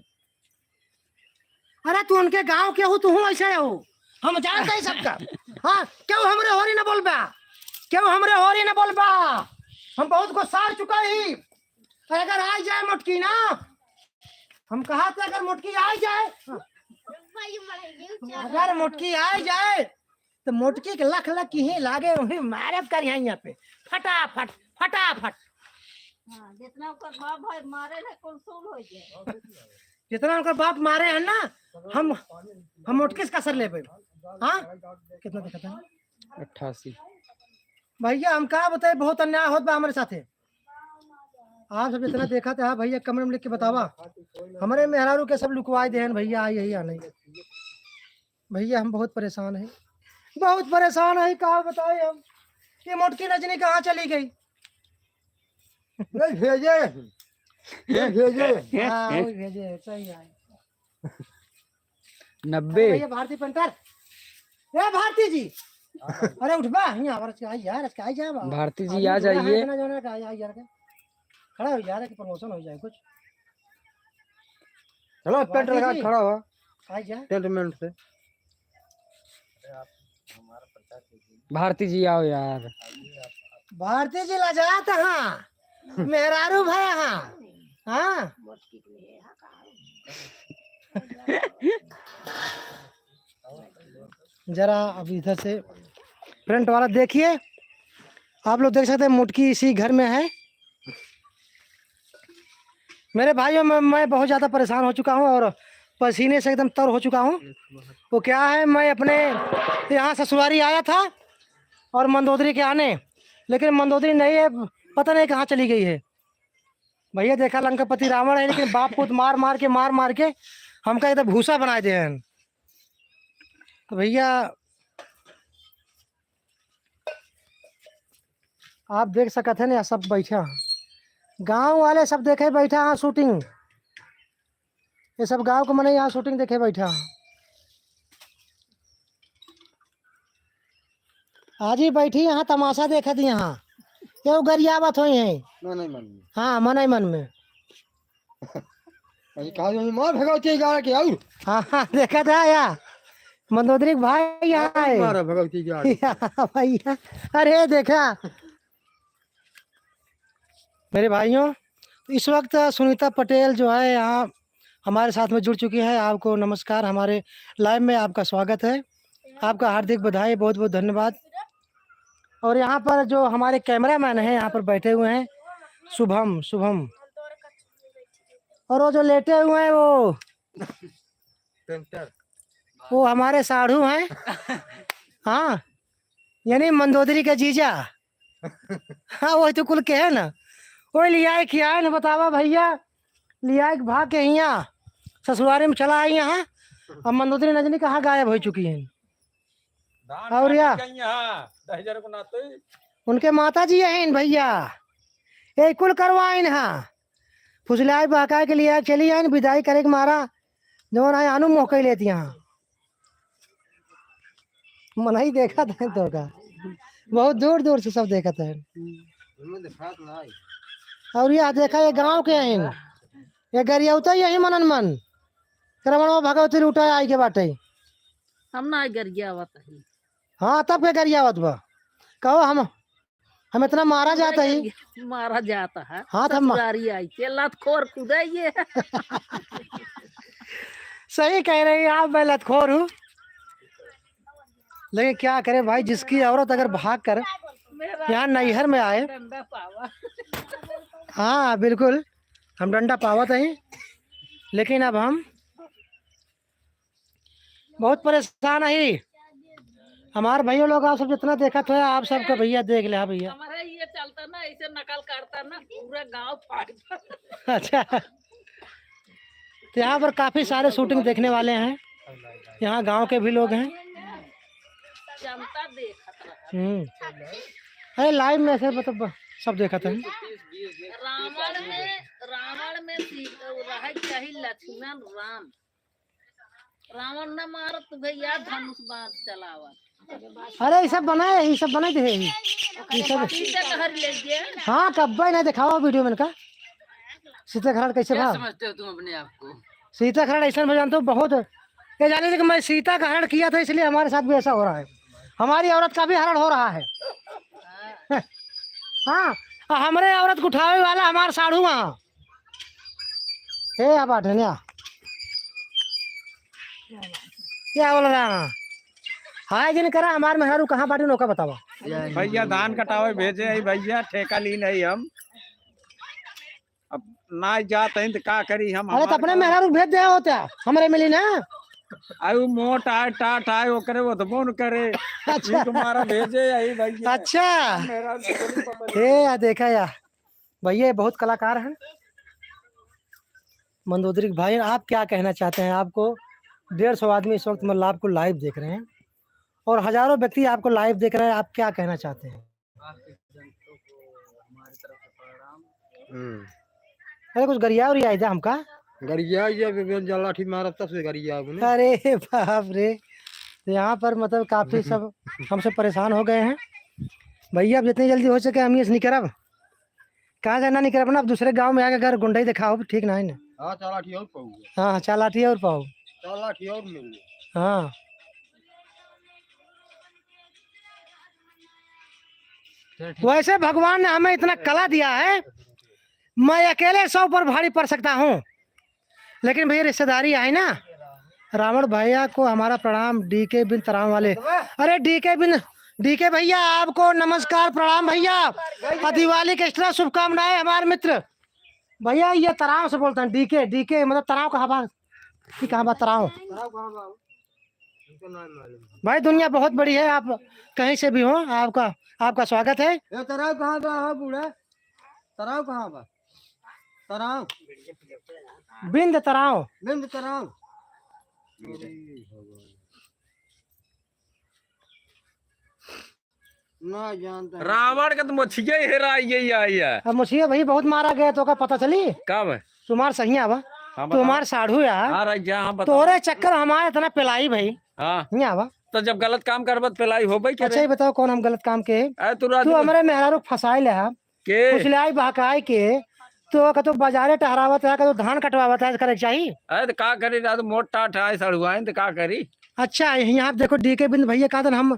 अरे तू उनके गाँव के हो, तू हूँ ऐसे हो, हम जानते हैं सबका। हाँ, क्यों हमरे होरी न बोलबा, क्यों हमरे होरी न बोलबा? हम बहुत गुस्सा चुका ही। अगर आ जाए मोटकी ना, हम कहा थे अगर मोटकी आ जाए, अगर मोटकी आ जाए तो मोटकी के लख लख की ही लागे, वही मारब कर यहाँ, यहाँ पे फटाफट, फटाफट। हाँ, जितना ओकर बाप भाई मारे है, कुल सूल हो जाए। जितना ओकर बाप मारे हैं ना, हम हम मोटकी से कसर लेबे। हाँ, कितना दिखता है? अट्ठासी। भैया हम का बताए, बहुत अन्याय होत बा हमरे साथे। आप सब इतना देखा था भैया, कमेंट में लिख के बतावा। हमरे मेहरारू के सब लुकवाए देहन भैया, आई यही नहीं। भैया हम बहुत परेशान हैं, बहुत परेशान हैं, का बताए हम। ये मोटकी रजनी कहाँ चली गई? नहीं भेजे, नहीं भेजे। हाँ, वही भेजे, सही है। नब्बे। अरे भैया भारती पेंटर, ए भारती जी, अरे उठबा, यहाँ पर आज के आई यार, आज के आई जा बा। भारती जी आदमी आ बूढ़ा है जाइए। इतना जौन है का, आई यार के। खड़ा हो यार, कि प्रमोशन हो जाए कुछ। चलो, पेंट भारती लगा के जी। खड़ा हो। आई जा। टेंट मेंट से। भारती जी आओ यार। भारती जी लजात हाँ, मेहरारू भया हाँ, हाँ। जरा अब इधर से फ्रंट वाला देखिए, आप लोग देख सकते हैं मोटकी इसी घर में है। मेरे भाइयों, मैं, मैं बहुत ज़्यादा परेशान हो चुका हूँ और पसीने से एकदम तर हो चुका हूँ। वो क्या है, मैं अपने यहाँ ससुरारी आया था और मंदोदरी के आने, लेकिन मंदोदरी नहीं है, पता नहीं कहाँ चली गई है। भैया देखा, लंकापति रावण है, लेकिन बाप पूत मार मार के, मार मार के हमका एकदम भूसा बनाए दे हैं। तो भैया आप देख सकत हैं, यहाँ सब बैठा हैं, गाँव वाले सब देखे बैठा हैं शूटिंग। ये सब गाँव के मनई यहाँ शूटिंग देखे बैठा हैं। आज ही बैठी यहाँ तमाशा देखत यहाँ, केहू गरियावत होई हैं। मनई मन में। हाँ, मनई मन में। अरे कहा जो मार भगवती गाड़ के आऊ। हाँ, हाँ, देखा था या मंदोदरी के भाई यहाँ आऊ है। मारा भगवती गाड़। या भैया, अरे देखा मेरे भाइयों, इस वक्त सुनीता पटेल जो है यहाँ हमारे साथ में जुड़ चुकी है। आपको नमस्कार, हमारे लाइव में आपका स्वागत है, आपका हार्दिक बधाई, बहुत बहुत धन्यवाद। और यहाँ पर जो हमारे कैमरामैन हैं यहाँ पर बैठे हुए हैं, शुभम, शुभम, और वो जो लेटे हुए हैं वो पेंटर। वो हमारे साढ़ू हैं। हाँ, यानी मंदोदरी का जीजा। हाँ, वही तो कुल के है ना। वही लिया है, खिया है ना, बतावा भैया। लिया है भाग के हियाँ ससुरारी में चला आई यहाँ। अब मंदोदरी न जानी कहाँ गायब हो चुकी हैं। धान और काटे या? गई यहाँ, दहिजर को नाते। उनके माता जी हैं भैया, ये कुल करवाइन हाँ। फुसलाई बहका के लिया चली आइन, विदाई करे के मारा जवन आए आनू मोह कई लेती यहाँ। मनई देखत हैं तो का, बहुत दूर दूर से सब देखत हैं। और यह देखा, ये गाँव के हैं, ये गरियावता यही मनन मन। रमणवा भगवती लूटा आई के बाटे। हम ना गरियावत है। हाँ, तब के गरियावत बा। कहो हम, हम इतना मारा जाता ही। गरिया-, मारा जाता है। हाँ, तब मा- ससुरारी आई के लतखोर कूदे ये। सही कह रही हैं आप, मैं लतखोर हूँ। लेकिन क्या करें भाई, जिसकी औरत अगर भाग कर मेरा यहाँ नैहर में आए। डंडा पावा। हाँ, बिल्कुल, हम डंडा पावत ही, लेकिन अब हम बहुत परेशान ही। हमार भैया लोग आप सब जितना देखत हो, आप सबका भैया देख ले। हाँ भैया, हमारा ये चलता ना, ऐसे नकल करता ना, पूरा गाँव फाड़। अच्छा, तो यहाँ पर काफी सारे शूटिंग देखने वाले हैं, यहाँ गांव के भी लोग हैं। जनता देखत रहा। हम्म। अरे लाइव में से मतलब सब देखत हैं। रावण में, रावण में सी-, रहे के चाही लक्ष्मण राम। रावण न मारत भैया, धनुष बाण चलावत। अरे, ई सब बनाए, ई सब बनाए दे, ई सब। सीता का हर ले जे। हाँ, कब्बे नहीं दिखावा वीडियो में का। सीता का हरण कैसे क्या भा? समझते हो तुम अपने आप को? सीता का हरण ऐसा मैं जानता हूँ बहुत। ये जाने थे कि मैं सीता का हरण किया था, इसलिए हमारे साथ भी ऐसा हो रहा है। हमारी औरत का भी हरण हो रहा है। हाँ, और हमरे औरत को उठावे वाला हमार साढ़ू वहाँ। ए, आ बाटे ने, आ। क्या बोल रहा है? हाय जिन करा, हमार मेहरारू कहाँ बाटे, नौका बतावा। भैया, धान कटावे भेजे है भैया, ठेका ली नहीं हम। अब ना जात हैं तो का करी हम, अरे, तो हमार अपने काम। मेहरारू भेज दे होता, हमरे मिली ना। आयु मोट आए, टाट आए, ओकरे ओतबो न करे। अच्छा। ई तुम्हारा भेजे है भैया। अच्छा। मेहरारू से बोली पकड़। ए, आ देखा या। भैया, ये बहुत कलाकार हैं। मंदोदरी के भाई, आप क्या कहना चाहते हैं? आपको डेढ़ सौ आदमी इस वक्त, मतलब, आपको लाइव देख रहे हैं और हजारों व्यक्ति आपको लाइव देख रहे हैं, आप क्या कहना चाहते हैं? आपके जंतु को हमारी तरफ से प्रणाम। हम्म। अरे, कुछ गरिया उरिया है क्या हमका? गरिया, ये भी जलाठी मारब तब से गरिया हो ना। अरे बाप रे, यहाँ पर, मतलब, काफी सब हमसे परेशान हो गए हैं। भैया, अब जितनी जल्दी हो सके हम ये से निकरब। कहाँ जाना निकरब ना, अब दूसरे गाँव में आके अगर गुंडई दिखाओ, ठीक ना है ना। हाँ, चार लाठी और पाओगे। हाँ, हाँ, चार लाठी और पाओ। चार लाठी और मिल गए। हाँ। चल, ठीक। वैसे भगवान ने हमें इतना कला दिया है, मैं अकेले सौ पर भारी पड़ सकता हूँ, लेकिन भैया, रिश्तेदारी आई ना। रावण भैया को हमारा प्रणाम, डीके बिन तराव वाले। अरे डीके बिन, डीके भैया, आपको नमस्कार, प्रणाम भैया, और दिवाली के extra शुभकामनाएं हमारे मित्र। भैया, ये तराव से बोलते हैं, डीके, डीके मतलब तराव कहाँ बा? कि कहाँ बा तराव? तराव कहाँ बा? हमको ना मालूम। भाई, दुनिया बहुत बड़ी है, आप कहीं से भी हो, आपका, आपका स्वागत है। ए, तराव कहाँ बा, हो बूढ़ा? तराव कहाँ बा? तराव। बिंद तराव। बिंद तराव। ना जानता है। रावण के तो मछिया ही हेरा, ये, ये, ये। अब मछिया भाई बहुत मारा गया, तो का पता चली? कब? तुम्हार सहिया बा। हाँ, बताओ। तुम्हार साढ़ू यार। हाँ, रह जा, हाँ, बताओ। तोरे चक्कर हमारे इतना पिलाई भाई। हाँ। हियाँ बा। तो जब गलत काम करबत पिलाई होबे करे। अच्छा, ये बताओ, कौन हम गलत काम के? अरे, तू तू राजू हमरे मेहरारू के फंसाए ले हा। के? फुसलाई बहकाए के, तो कतो बाजारे टहरावत है, कतो धान कटवावत है, करे के चाही। अरे, तो का करी, रात मोट टाट है, सड़ुआइन, तो का करी? अच्छा, यहाँ आप देखो, डीके बिंद भैया का दिन हम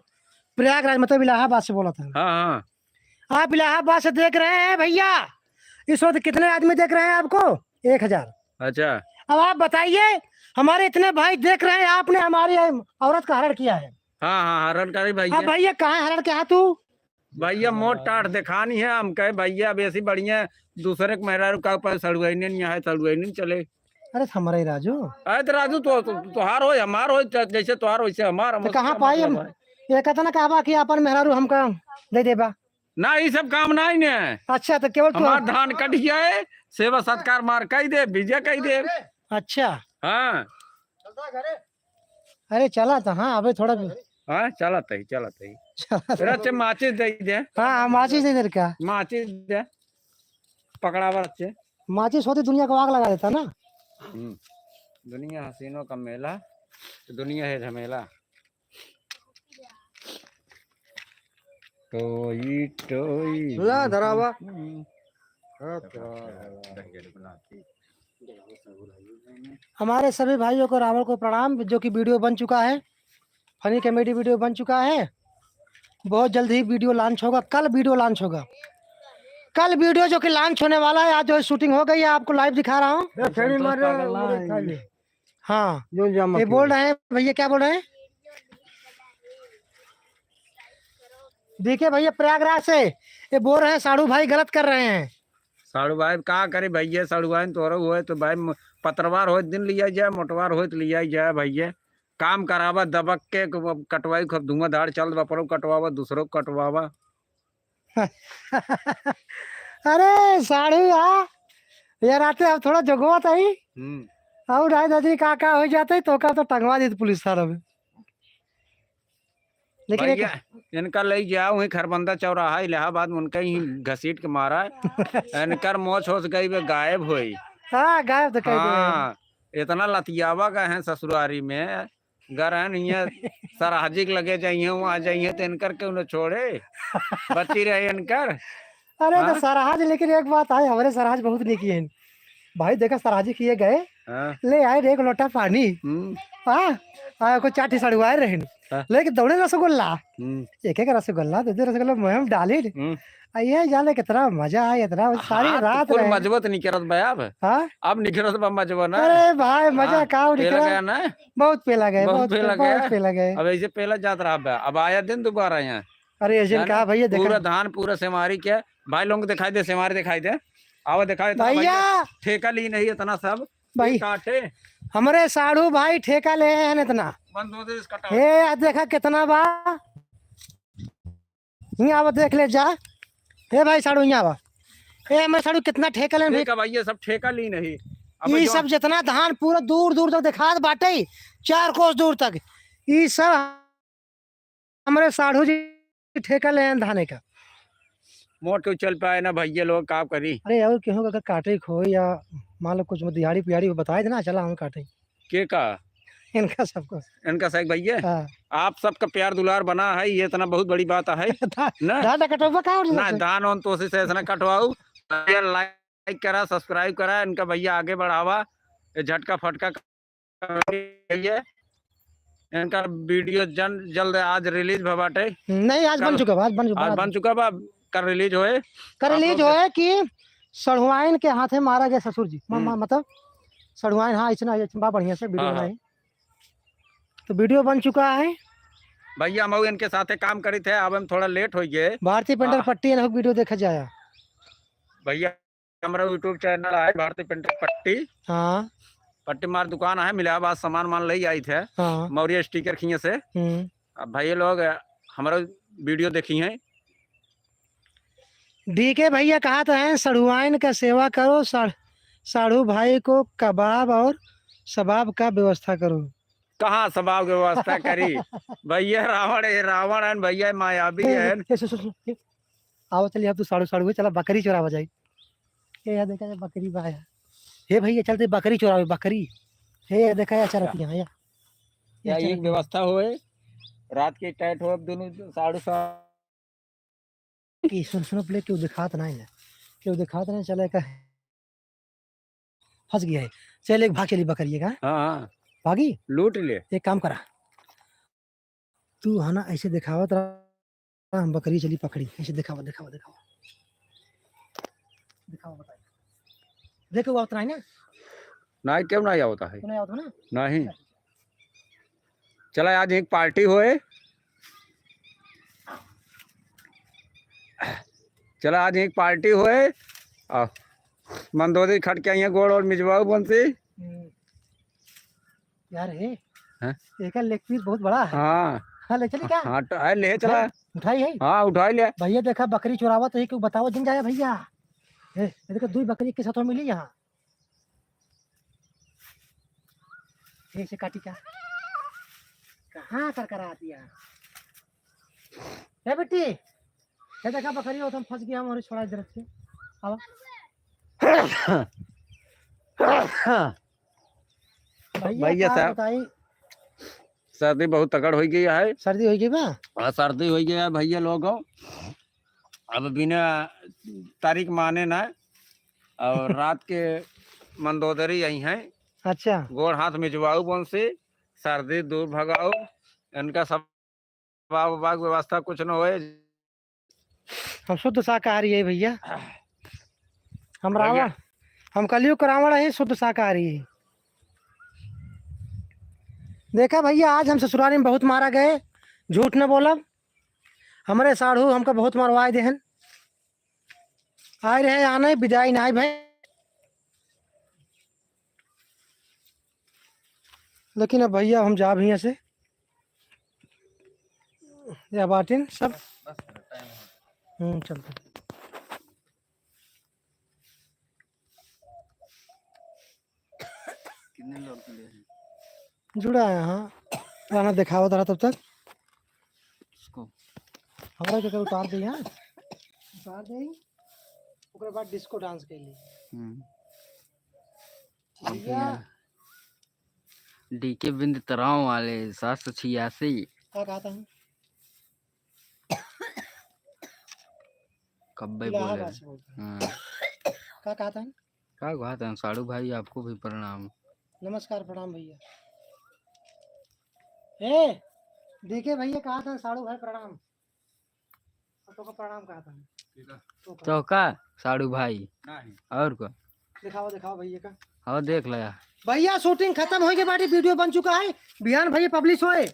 प्रयागराज, मतलब इलाहाबाद से बोला था। हाँ, हाँ। आप इलाहाबाद से देख रहे हैं भैया, इस वक्त कितने आदमी देख रहे हैं आपको? एक हजार। अच्छा। अब आप बताइए, हमारे इतने भाई देख रहे हैं, आपने हमारी औरत का हरण किया है। हाँ, हाँ, हरण करी भैया। अब भैया, कहाँ हरण किया तू? भैया, मोट टाट देखानी है, हम कहे, भैया, अब ऐसी बढ़िया दूसरे के मेहरारू का ऊपर सड़ुआइने नहीं है, सड़ुआइने नहीं चले। अरे, हमरे राजू। अरे, तो राजू, तो, तो, तोहार होय, हमार होय, ज-, जैसे तोहार, वैसे हमार, तो हम कहाँ पाई हम? मतलब है। ये कहता ना कहबा कि अपन मेहरारू हमका दे देबा। ना, ई सब काम ना ही ने। अच्छा, तो केवल तू हमार धान कट जाए, सेवा सत्कार मार कही दे, विजय कही दे। अच्छा। हाँ। अरे, चला तो, हाँ, अबे थोड़ा भी। हाँ, चलत ही, चलत ही। चलत ही। रचे माचिस दे दे। हाँ, हाँ, माचिस दे दे का? माचिस दे। पकड़ावा रचे। माचिस होती दुनिया को आग लगा देता ना। हम्म। दुनिया हसीनों का मेला, दुनिया है झमेला। टोई, टोई। ला, धरावा। हम्म। हमारे सभी भाइयों को रावण को प्रणाम, जो कि वीडियो बन चुका है, funny comedy वीडियो बन चुका है। बहुत जल्द ही वीडियो launch होगा, कल वीडियो launch होगा, कल वीडियो जो कि launch होने वाला है। आज जो है shooting हो गई है, आपको live दिखा रहा हूँ। हाँ, जो जामा ये बोल रहे हैं भैया, क्या बोल रहे हैं? देखिए भैया, प्रयागराज से ये बोल रहे हैं, साढ़ू भाई गलत कर रहे हैं। साढ़ू भाई का करे भैया, साढ़ू भाई तोरा हुए तो भाई म-, पतरवार होए दिन लिया जाए, मोटवार होए तो लिया जाए भैया। काम करावा दबक के, क-, कटवाई खूब धुआंधार चल, बपरो कटवावा, दूसरो कटवावा। अरे साढ़ू, आ, यार आते अब थोड़ा जोगवा तही। हम्म। और ढाई दर्जन का का हो जाते तो का तो टंगवा देते पुलिस थाना में। लेकिन एक भैया, इनका ले जाओ वहीं खरबंदा चौराहा इलाहाबाद में, उनका ही घसीट के मारा है। इनकर मोछ होश गई, वे गायब होई। हाँ, गायब तो कह दिए। हाँ, इतना लतियावा गए हैं ससुरारी में, गरहन हियाँ सरहजी के लगे जाइए, वहाँ जाइए तो इनकर क्यों न छोड़े, बची रहे इनकर। अरे तो हाँ? सरहज, लेकिन एक बात है, हमरे सरहज बहुत नीकी है भाई। देखा, सरहजी किए गए, हाँ। ले आए रे एक लोटा पानी, हम्म। हाँ, आ, कोई चार ठे सड़ुआए रहे, हाँ। लेके दौड़े रसगुल्ला, हम्म। एक एक रसगुल्ला, दो दो रसगुल्ला मुँह में डाले, हम्म। आ, ये जाने कितना मजा आया, इतना सारी हाथ रात कुल रहे। मजबूत निकरत बा अब। हाँ? अब निकरत बा मजबूत ना। अरे भाई, मजा हाँ, का पेला निकरा? गया ना? बहुत पेला गए, बहुत बहुत पेला पे-, गया। बहुत पेला गए। अब ऐसे पेला जात रहा बा। अब आया दिन दोबारा यहाँ। अरे, ऐसे जाने कहा भैया, देखा। पूरा धान, पूरा सेमारी के। भाई लोग दिखाई दे, सेमारी दिखाई दे। आवा दिखाई दे, भैया। भैया, ठेका ली नहीं इतना सब। भाई, काटे। हमरे साढ़ू भाई ठेका ले हैं इतना। बंद हो दे इसका टावर। हे, आज देखा कितना बा। हियाँ आवा, देख ले जा। हे भाई साढ़ू, हियाँ आवा। ए, हमरे साढ़ू कितना ठेका लेन भाई? देखा भाई, ये सब ठेका ली नहीं। अब ई जो सब जितना धान पूरा दूर दूर तक दिखात बाटे, चार कोस दूर तक, ई सब हमरे साढ़ू जी ठेका लेन धाने का। मोट के चल पाए ना भैया लोग, का करी? अरे, और केहू का काटे को हो या मान लो कुछ दिहाड़ी पिहाड़ी हो, बताए देना, चला हम काटे। के का? इनका सबको। इनका साइक भैया? हाँ। आप सबका प्यार दुलार बना है, ये इतना बहुत बड़ी बात है। धा-, ना? धान ना कटौबा का और ना, से? धान ओन तो से ऐसा ना कटवाऊ। भैया like करा, subscribe करा, इनका भैया आगे बढ़ावा। ये झटका फटका भैया, इनका video जन-, जल्द आज release भा बाटे। नहीं, आज बन कल, चुका बा, आज बन चुका आज बा। बन चुका बा, कल release होए। कल आप release लोग होए कि सढ़ुआइन के हाथे मारा गया ससुर जी। म-, म-, हम्म। मतलब, सढ़ुआइन, हाँ, इतना, इतना बा बढ़िया से video हाँ, हाँ। बनाए। तो video बन चुका है। भैया, हम इनके साथे काम करी थे, अब हम थोड़ा late हो गए। भारती पेंटर हाँ। पट्टी, इन्हों video देखा जाया। भैया, हमारा YouTube channel है भारती पेंटर पट्टी। हाँ। पट्टी मार दुकान है, मिलाबाद सामान मान ले आई थे। हाँ। मौर्य sticker खिए से। हम्म। अब भाई लोग हमारा video देखी हैं। डीके भैया कहत हैं, "सढ़ुआइन का सेवा करो, साढ़-, साढ़ू भाई को कबाब और सबाब का व्यवस्था करो।" कहाँ सबाब के व्यवस्था करी? भैया रावण है, रावण है भैया, मायावी ए, है। ए, सुन, सुन, सुन, ए, आवा चलिए, अब तू साढ़ू, साढ़ू, चला बकरी चोरावा जाई। ए, या देखा, ये बकरी बा यार। हे भैया, चलते बकरी चोरावे, बकरी। हे, या देखा, या चरत यहाँ, या। या या चरत एक यहाँ। व्यवस्था होए, रात के tight हो, अब दोनों साढ़ू सा- कि सुन, सुनो, पहले क्यों दिखात ना है ना? क्यों दिखात ना, चले का फंस गया है। चल, एक भाग चली बकरिए का। हाँ, हाँ। भागी? लूट ले। एक काम करा, तू है ना, ऐसे दिखावत रहा, हम बकरी चली पकड़ी। ऐसे दिखावा, दिखावा, दिखावा। दिखावा, बताइए। देखो, वो उतना है ना? नहीं, क्यों नहीं आवता है? क्यों नहीं आवता ना? नहीं। चला, आज एक party होए। चला, आज एक party होए। आ, मंदोदरी खट के आई हैं, गोड़ और मिजवाऊ बंसी। हम्म। यार, हे, हाँ? एकर leg piece बहुत बड़ा है। हाँ। हाँ, ले चली का? हाँ, तो है, ले चला। है, उठाई है? हाँ, उठाई ले। भैया, देखा, बकरी चोरावा तो ही क्यों बतावा, जिन जाया भैया। ए, ये देखो, दुई बकरी के साथ मिली यहाँ। ऐसे काटी का? कहाँ कर कर आती है? ए बेटी, ये देखा बकरी हो, तुम फंस गया हमारे छोड़ा इधर से। आवा। भैया, भैया का साहब, बताई? सर्दी बहुत तगड़ हो गई है। सर्दी हो गई बा? हाँ, सर्दी हो गई है भैया लोगों। अब बिना तारीख माने ना, और रात के मंदोदरी आई हैं। अच्छा। गोड़ हाथ मिजवाऊ बंसी, सर्दी दूर भगाऊ, इनका सब बाग, बाग व्यवस्था कुछ न होए। हम शुद्ध शाकाहारी है भैया। हम भैया। रावण, हम कलयुग के रावण है, शुद्ध शाकाहारी है। देखा भैया, आज हम ससुरारी में बहुत मारा गए, झूठ न बोलब। हमरे साढ़ू हमका बहुत मरवाए देहन। आए रहे आने, विदाई नाई भए। लेकिन अब भैया हम जाब हियाँ से। या बाटिन सब। हम्म, चलते। कितने लोग जुड़े हैं? जुड़ा है, हाँ। गाना दिखावत रहा तब तक। इसको। हमरा के उतार दे, हाँ। उतार दे। ओकरे बाद disco dance कैली। हम्म। भैया, डीके बिंद तराव वाले सात सौ छियासी। का कहत हैं? कब्बे बोले। इलाहाबाद से बोलते हैं। हाँ। का कहत हैं? का कहत हैं? साड़ू भाई, आपको भी प्रणाम। नमस्कार, प्रणाम भैया। ए, डीके भैया कहत हैं, साड़ू भाई प्रणाम। तोका प्रणाम कहत हैं। ठीक है। तोका। तोका, साड़ू भाई। नहीं। और को? दिखावा, दिखावा भैया का। हाँ, देख लिया। भैया, shooting खतम होइ गए बाटी, video बन चुका है। बिहान भैया publish होए।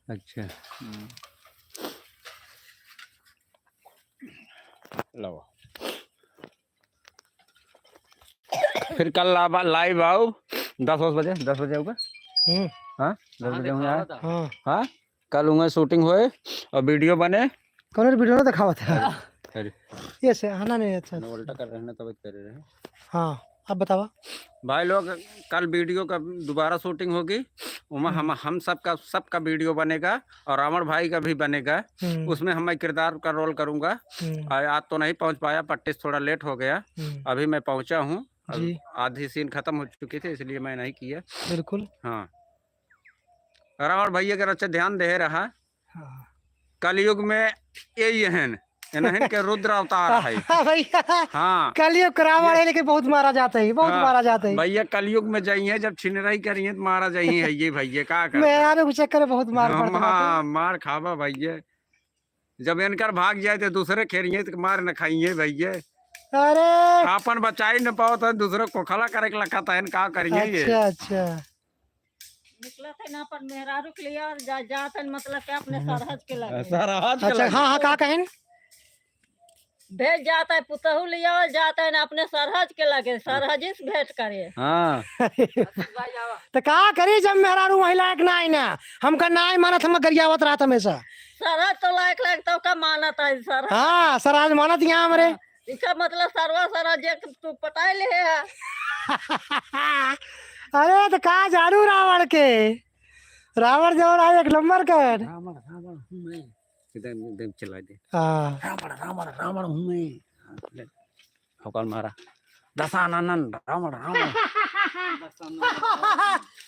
अच्छा। हम्म। लो। फिर कल लावा-, live आओ, दस बजे, दस बजे आऊँगा। हम्म। हाँ, दस बजे आऊँगा। हाँ। हाँ, कल उहाँ shooting होए और video बने। कौन video ना दिखावत है? अरे, अरे। ये से आना नहीं, अच्छा, ना, अच्छा। उल्टा कर रहे हैं ना, तब करे रहे। हाँ, अब बतावा। भाई लोग, कल video का दोबारा shooting होगी, उमा हम्म। हम, हम सबका, सबका video बनेगा और रावण भाई का भी बनेगा। हम्म। उसमें हम, मैं किरदार का role करूँगा। हम्म। आ-, आज तो नहीं पहुँच पाया, पट्टी से थोड़ा late हो गया। हम्म। अभी मैं पहुँचा हूँ, अब जी। आधी scene खतम हो चुकी थी, इसलिए मैं नहीं किया। बिल्कुल। हाँ। रावण भैया के अच्छा ध्यान दे रहा। हाँ। कलयुग में यही है, इन्हन के रुद्र अवतार है। हाँ भैया। हाँ। कलयुग के रावण है, लेकिन बहुत मारा जाता है, बहुत हाँ। मारा जाता है। भैया कलयुग में जाइए, जब छिनराई करिए तो मारा जाइए है ये भैया, का करता है? मेहरारू के चक्कर में बहुत मार हम, पड़ता है। हाँ, मार खावा भैया। जब इनकर भाग जाए तो दूसरे खेरिए तो मार न खाइए भैया। अरे। आपन बचाई न पाओ तो दूसरे को खला करे के लखत है, का करिए ये? अच्छा, अच्छा। निकलत है ना अपन मेहरारू के लिए और जा-, जात है मतलब कि अपने हम्म। सरहज के लगे। सरहज के अच्छा, लगे। हाँ, हाँ, का कहेन? भेज जात है, पुतहू लियावल जात है ना अपने सरहज के लगे, सरहज से भेंट करे। हाँ। तो का करी जब मेहरारू वही लायक ना आई ना, हमका ना आई मानत, हम गरियावत रहत हमेशा। सरहज तो लायक लायक तो का मानत है सरहज। हाँ, सरहज मानत यहाँ हमरे। हाँ। इसका मतलब सरवा सरहज एक तू पटाए ले है। अरे तो का जानू रावण के, रावण जवन है एक नंबर का है। रावण, रावण हूँ मैं। एकदम, एकदम चला दे। हाँ। रावण, रावण, रावण हूँ मैं। हाँ, ले। हौकाल मारा। दशानन, रावण, रावण।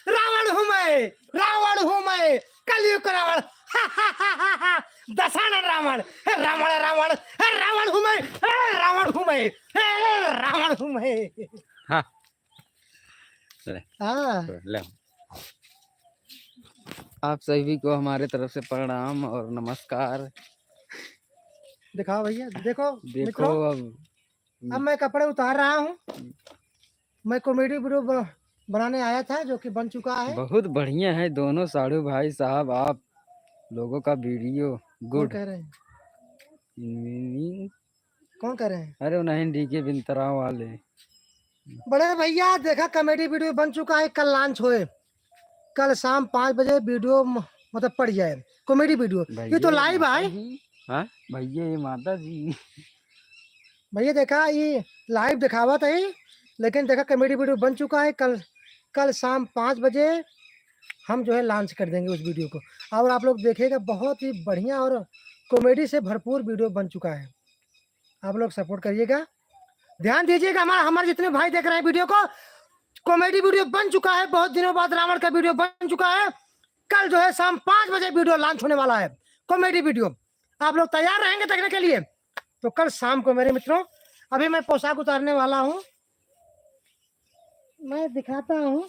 रावण हूँ मैं, रावण हूँ मैं, कलयुग का रावण। दशानन रावण, हे रावण, रावण, हे रावण हूँ मैं, हे रावण हूँ मैं, हे रावण हूँ मैं। हाँ। ले। हाँ। ले। आप सभी को हमारे तरफ से प्रणाम और नमस्कार। दिखाओ भैया, देखो देखो मित्रों, अब अब मैं कपड़े उतार रहा हूँ। मैं comedy video ब-, बनाने आया था, जो कि बन चुका है। बहुत बढ़िया है दोनों साढ़ू भाई साहब, आप लोगों का video कौन good। कह रहे हैं? हम्म। कौन कह रहे हैं? अरे, उन्हें डीके बिंतरा वाले। बड़े भैया, देखा, comedy video बन चुका है, कल launch होए, कल शाम पाँच बजे video म-, मतलब पड़ जाए, comedy video। ये तो भैया, live है। माता जी। हाँ? भैया, ये माता जी। भैया, देखा, ये live दिखावत है, लेकिन देखा, comedy video बन चुका है। कल, कल शाम पाँच बजे हम जो है launch कर देंगे उस video को, और आप लोग देखिएगा, बहुत ही बढ़िया और comedy से भरपूर video बन चुका है। आप लोग support करिएगा, ध्यान दीजिएगा। हमारा, हमारे जितने भाई देख रहे हैं video को, comedy video बन चुका है, बहुत दिनों बाद रावण का video बन चुका है। कल जो है शाम पाँच बजे video launch होने वाला है, comedy video। आप लोग तैयार रहेंगे देखने के लिए? तो कल शाम को मेरे मित्रों, अभी मैं पोशाक उतारने वाला हूँ, मैं दिखाता हूँ।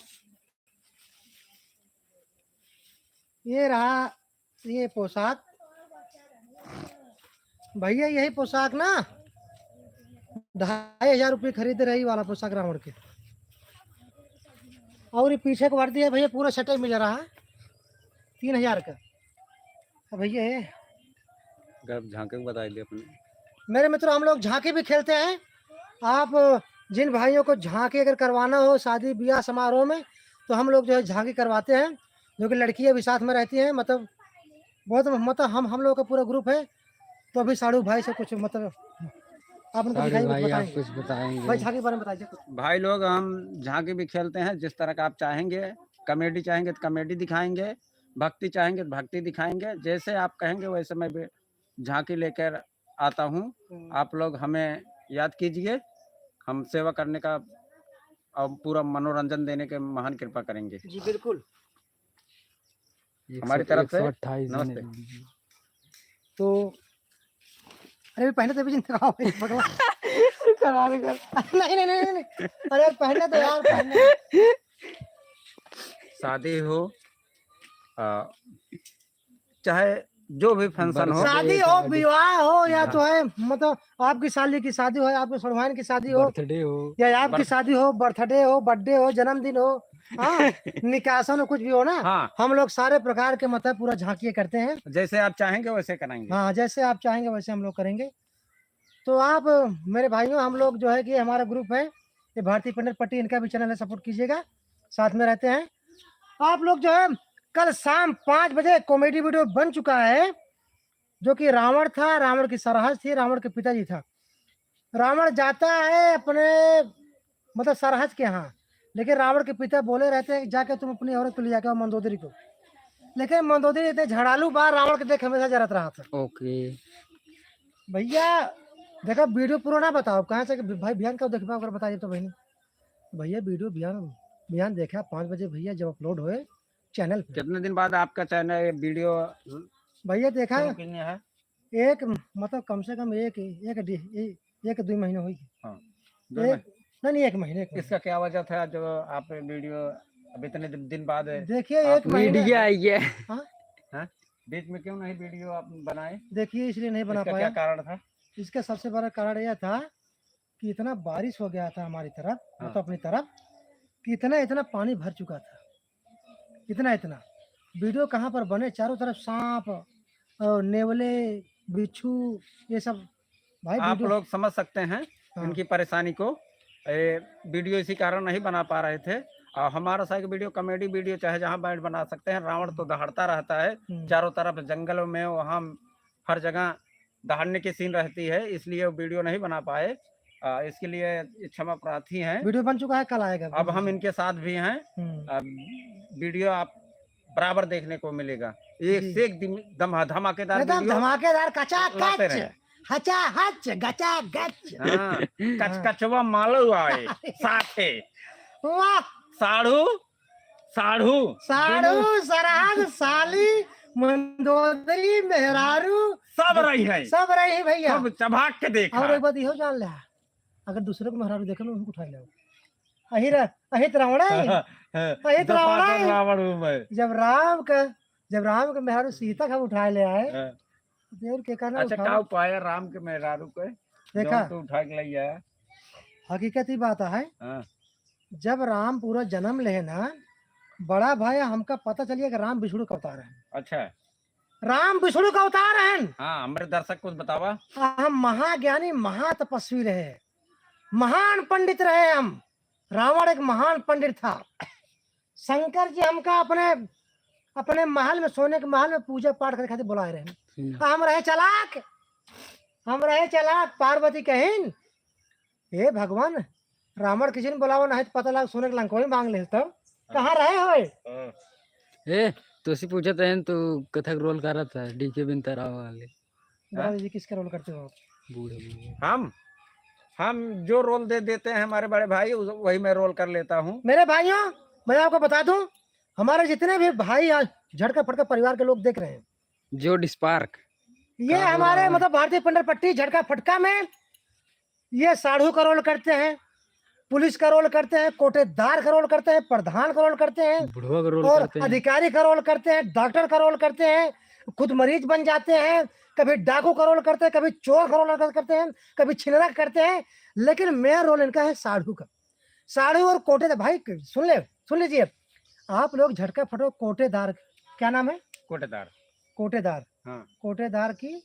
ये रहा ये पोशाक। भैया, यही पोशाक ना ढाई हजार रुपये खरीदे रहे, वाला पोशाक रावण के। और ये पीछे के वर्दी है भैया, पूरा set मिल रहा है तीन हजार का। अब भैया, ये अगर आप झांकी को बता दिए अपने। मेरे मित्रों, हम लोग झांकी भी खेलते हैं। आप जिन भाइयों को झांकी अगर करवाना हो शादी ब्याह समारोह में, तो हम लोग जो है झांकी करवाते हैं, जो कि लड़कियां भी साथ में रहती हैं। मतलब बहुत, मतलब हम, हम लोगों का पूरा group है। तो अभी साड़ू भाई से कुछ, मतलब आप उनको साड़ू दिखाइए, कुछ भाई, आप बताएंगे। कुछ बताएंगे। भाई, झांकी के बारे में बताइए कुछ। भाई लोग, हम झांकी भी खेलते हैं, जिस तरह का आप चाहेंगे, comedy चाहेंगे तो comedy दिखाएंगे, भक्ति चाहेंगे तो भक्ति दिखाएंगे, जैसे आप कहेंगे वैसे मैं भी झांकी लेकर आता हूँ। हम्म। आप लोग हमें याद कीजिए, हम सेवा करने का और पूरा मनोरंजन देने के महान कृपा करेंगे। जी, बिल्कुल। हमारी तरफ से एक सौ अट्ठाईस जने नमस्ते। जुड़ गए। तो, अरे, पहले तो अभी जिंदा रहा भाई, पगला। नहीं, नहीं, नहीं, नहीं, नहीं। अरे, पहले तो यार, पहले। शादी हो, अ, चाहे जो भी function हो। शादी हो, विवाह हो, या तो है, मतलब, आपकी साली की शादी हो, या आपके सड़वाइन की शादी हो, birthday हो। या आपकी शादी हो, birthday हो, birthday हो, जन्मदिन हो, हाँ, निकासन हो, कुछ भी हो ना, हाँ। हम लोग सारे प्रकार के, मतलब, पूरा झांकिए करते हैं। जैसे आप चाहेंगे, वैसे कराएंगे। हाँ, जैसे आप चाहेंगे, वैसे हम लोग करेंगे। तो आप, मेरे भाइयों, हम लोग जो है कि हमारा group है, ये भारती पंडित पट्टी, इनका भी channel है, support कीजिएगा, साथ में रहते हैं। आप लोग जो है, कल शाम पाँच बजे comedy video बन चुका है, जो कि रावण था, रावण की सरहज थी, रावण के पिताजी था। रावण जाता है अपने, मतलब, सरहज के यहाँ, लेकिन रावण के पिता बोले रहते हैं कि जाके तुम अपनी औरत को ले जाके आओ, मंदोदरी को। लेकिन मंदोदरी इतने झड़ालू बा, रावण के देख हमेशा जरत रहा था। OK। भैया, देखा, video पूरा ना बताओ, कहाँ से कि भाई बिहान का देखबा, अगर बताइए तो बहनी। भैया, video बिहान, बिहान देखा पाँच बजे भैया, जब upload होए channel पे। कितने दिन बाद आपका channel, ये video भैया, देखा, शुरू किए हैं? एक, मतलब, कम से कम एक, एक डे-, ए-, एक दुई महीने होई। हाँ, दुई एक, महीने। नहीं, नहीं, एक महीने, एक महीने। इसका क्या वजह था जो आप video अब इतने दिन, दिन बाद देखिए, आप एक महीने media आई है। हाँ? हाँ? बीच में क्यों नहीं video आप बनाए? देखिए, इसलिए नहीं बना इसका क्या पाया। कारण था? इसका सबसे बड़ा कारण यह था कि इतना बारिश हो गया था हमारी तरफ, हाँ। मतलब अपनी तरफ, कि इतना, इतना पानी भर चुका था, इतना, इतना। Video कहाँ पर बने, चारों तरफ सांप और नेवले, बिच्छू, ये सब। भाई, आप video लोग समझ सकते हैं हाँ। इनकी परेशानी को। ये video इसी कारण नहीं बना पा रहे थे। और हमारा सा एक video, comedy video, चाहे जहाँ बैठ बना सकते हैं। रावण तो दहाड़ता रहता है हम्म। चारों तरफ, जंगलों में, वहाँ हर जगह दहाड़ने की scene रहती है, इसलिए वो video नहीं बना पाए। आ, इसके लिए क्षमा प्रार्थी हैं। Video बन चुका है, कल आएगा। अब हम इनके साथ भी हैं। हम्म। अब video आप बराबर देखने को मिलेगा। एक जी। से एक दिम-, दम-, धमाकेदार एकदम video धमाकेदार, कचाकच, लाते रहें। हचाहच, गचागच। हाँ, कच हाँ। कचवा मालू आए, साथे। वाह। साढ़ू, साढ़ू, साढ़ू, दुनू। सरहद, साली, मंदोदरी, मेहरारू, सब रही है। सब रही भैया। सब चबाक के देखा। और एक बात इहो जान ले, अगर दूसरे को मेहरारू देखे ना, उनको उठा ले। अहिर, अहित रावण है। अहित रावण है। रावण हूँ मैं। जब राम का, जब राम के मेहरारू सीता का उठा ले आए, हाँ। तो और के कहना अच्छा, उठाओ? का उपाय है राम के मेहरारू के? देखा? जौन तू उठा के ले आया। हकीकत ही बात है। हाँ। जब राम पूरा जन्म ले ना, बड़ा भाई, हमका पता चलिए कि राम विष्णु का अवतार है। अच्छा। राम विष्णु का अवतार है। हाँ, हमरे दर्शक कुछ बतावा। हम महाज्ञानी, महातपस्वी रहे, महान पंडित रहे हम। रावण एक महान पंडित था। शंकर जी हमका अपने, अपने महल में, सोने के महल में पूजा पाठ करे खातिर बुलाए रहे। हम्म। हम रहे चालाक, हम रहे चालाक। पार्वती कहिन, "हे भगवान, रावण किसी ने बुलावा ना है तो पता लगा सोने के लंकोई मांग ले तब कहाँ रहे होए?" हाँ। ए, तुसी पूछत है, तू कथक role करत है, डीके बिनता राव वाले। बता हाँ? दीजिए, किसका role करते हो आप? बूढ़े, बूढ़े। हम, हम जो role दे देते हैं हमारे बड़े भाई, उस, वही मैं role कर लेता हूँ। मेरे भाइयों, मैं आपको बता दूं, हमारे जितने भी भाई आज झटका फटका परिवार के लोग देख रहे हैं, Jod Spark ये का हमारे role है? मतलब भारतीय पंडरपट्टी झटका फटका में ये साढ़ू का role करते हैं, पुलिस का role करते हैं, कोटेदार का role करते हैं, प्रधान का role करते हैं, बुढ़वा का role और करते हैं। अधिकारी का role करते हैं, डॉक्टर का role करते हैं, खुद मरीज बन जाते हैं, कभी डाकू का role करते हैं, कभी चोर का role करते हैं, कभी छिनरा करते हैं, लेकिन main role इनका है साढ़ू का। साढ़ू और कोटेदार, भाई सुन ले, सुन लीजिए, आप लोग झटका फटो कोटेदार, क्या नाम है? कोटेदार। कोटेदार। हाँ। कोटेदार की